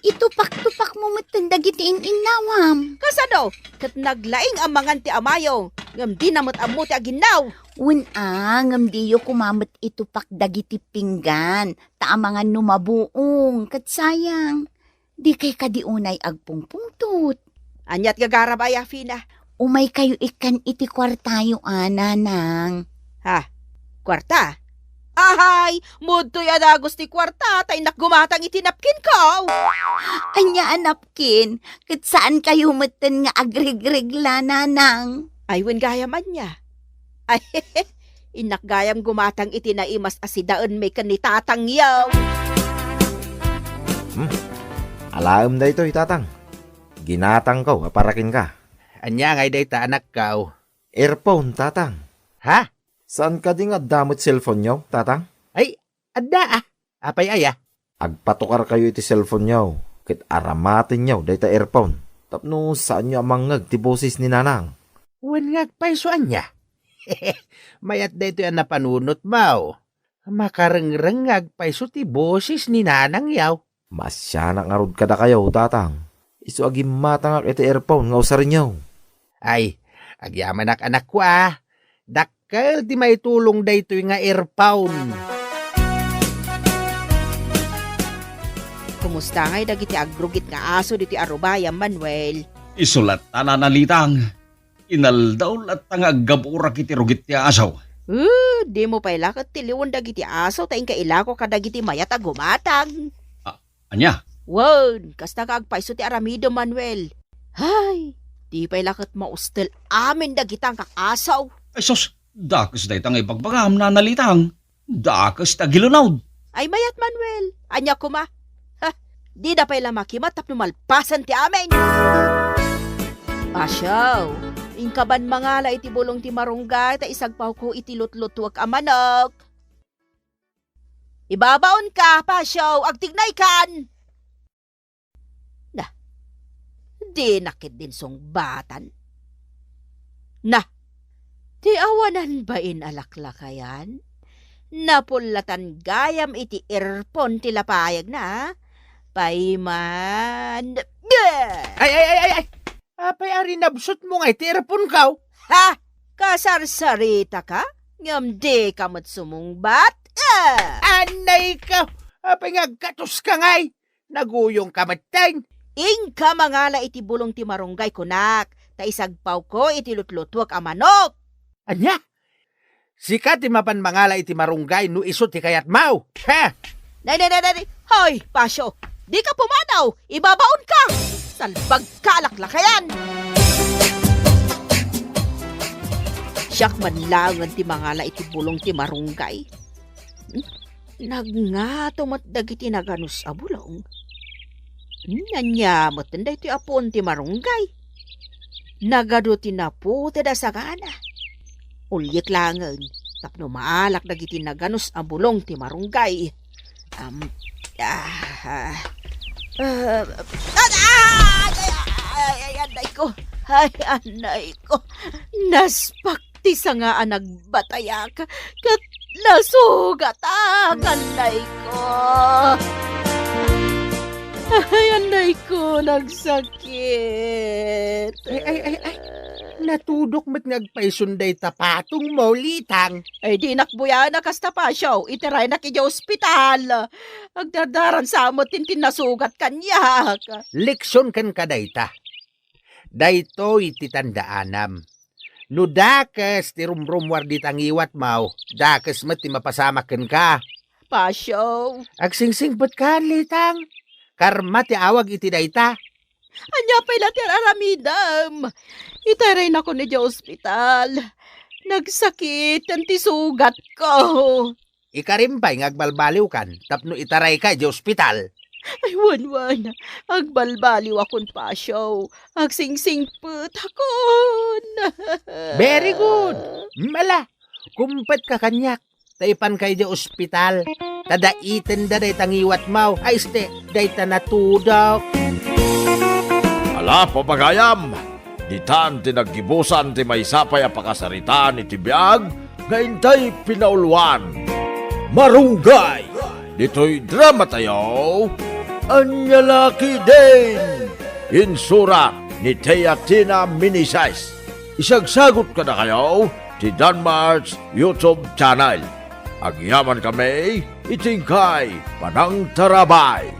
Itupak-tupakmo metten dagiti in-innawam. Kasano? Ket naglaing a mangan ti amayo, ngem dina met ammo ti aginnaw. Wen a, ngem diyo koma met itupak dagiti pinggan, ta amangan no mabuong, ket sayang. Dikay kadi unay agpungpungtot? Aniat gagarab aya, Fina? Umaykayo ikkan iti kuartayo a, Nanang. Ha? Kuarta? Ahay, mudtoy a dagus ti kuarta, ta innak gumatang iti napkinko. Ania a napkin? Ket saankayo metten nga agregregla, Nanang? Ay, wen gayam ania. Ay, innak gayam gumatang iti naimas a sidaenmi ken ni tatangyo. Hmm. Alaem daytoy, tatang. Ginatangko a para kenka. Ania ngay dayta, anakko? Earphone, tatang. Ha? Saan kadi nga adda met cellphone-yo, tatang? Ay, adda, ah. Apay aya? Agpatukarkayo iti cellphone-yo ket aramatenyo dayta earphone tapno saanyo a mangngeg ti boses ni Nanang. Wen nga agpayso ania? Mayat daytoy a napanunotmo. Makarengreng nga agpayso ti boses ni Nanangyo. Maasianak ngarud kadakayo, tatang. Isu a gimmatangak iti earphone nga usarenyo. Ay, agyamanak, anakko, a. Dakkel ti maitulong daytoy nga earphone. Kumusta ngay dagiti agrugit nga aso ditoy a rubayam, Manuel? Isu latta, Nana Litang. Inaldaw latta nga aggaburak iti rugit ti aso. Uh, dimo pay la ket tiliwen dagiti aso ta inka ilako kadagiti mayat a gumatang. A-, ania? Wen, kasta nga agpayso ti aramidem, Manuel. Hay, di pay la ket maustel amin dagita nga aso. Ay sus, dakes dayta nga ibagbagam, Nana Litang. Dakes ti agilunod. Ay mayat, Manuel. Ania koma? Ha, dida pay la makimat tapno malpasen ti amin. Pasio, inka ban mangala iti bulong ti marunggay ta isagpawko iti lutlutuek a manok. Ibabaonka, Pasio, agtignaykan. Na, dina ketdin sungbatan. Na, ti awanan bain a laklakayan? Napullatan gayam iti earphone ti lapayagna, a? Payman. Ay, ay, ay, ay, ay! Apay a rinabsutmo ngay ti earphone-ko? Ha? Kasarsaritaka? Ngem dika met sumungbat? Ah! Anay ka! Apay nga agkatoska ngay? Naguyongka metten. Inka mangala iti bulong ti marunggay kunak, ta isagpawko iti lutlutuek a manok. Ania? Sika ti mapan mangala iti marunggay no isu ti kayatmo. Ha? Nay, nay, nay, nay, nay. Hoy, Pasio, dika pumanaw! Ibabaonka! Salbagka a laklakayan! Siak man laengen ti mangala iti bulong ti marunggay. Hmm? Nagngato met dagiti naganus a bulong. Hmm, ania met daytoy a puon ti marunggay? Nagadu ti naputed a sagana. Uliek laengen tapno maalak dagiti naganus a bulong ti marunggay. Am, ah, ah, ah, ah, ay, ay, ay, ay, anay ko. Ay, anay ko. Naspak ti sanga a nagbatayak, ket nasugatak, anay ko. Ay, anay ko, nagsakit. Ay, ay, ay, ay. Natudok met nga agpayson dayta patongmo, Litang. Ay, dinak buyaen a kasta, Pasio. Itaraynak idiay ospital. Agdardaran sa met ti nasugat kaniak. Leksion kenka dayta. Daytoy ti tandaanam. No dakes ti rumrummuar dita ngiwatmo, dakes met ti mapasamak kenka. Pasio. Agsingsingpetka, Litang. Karma ti awag iti dayta. Ania pay la ti ar-aramidem? Itaraynakon idiay ospital. Nagsakiten ti sugatko. Ikarim pay nga agbalbaliwkan tapno itarayka idiay ospital. Ay, wen, wen. Agbalbaliwakon, Pasio. Agsingsingpetakon. Very good. Mala, kumpetka kaniak. Ta ipanka idiay ospital. Ta daitenda dayta ngiwatmo. Ay, este, dayta natudok. Ala, papagayam! Ditan ti naggibusan ti maysa pay a pakasaritaan iti biag nga intay pinauluan. Marunggay! Ditoy dramatayo, Ania La Ketdin! Insurat ni Thea Tina Meneses. Isagsagut kadakayo ti Danmar's YouTube channel. Agyamankami iti inkay panangtarabay.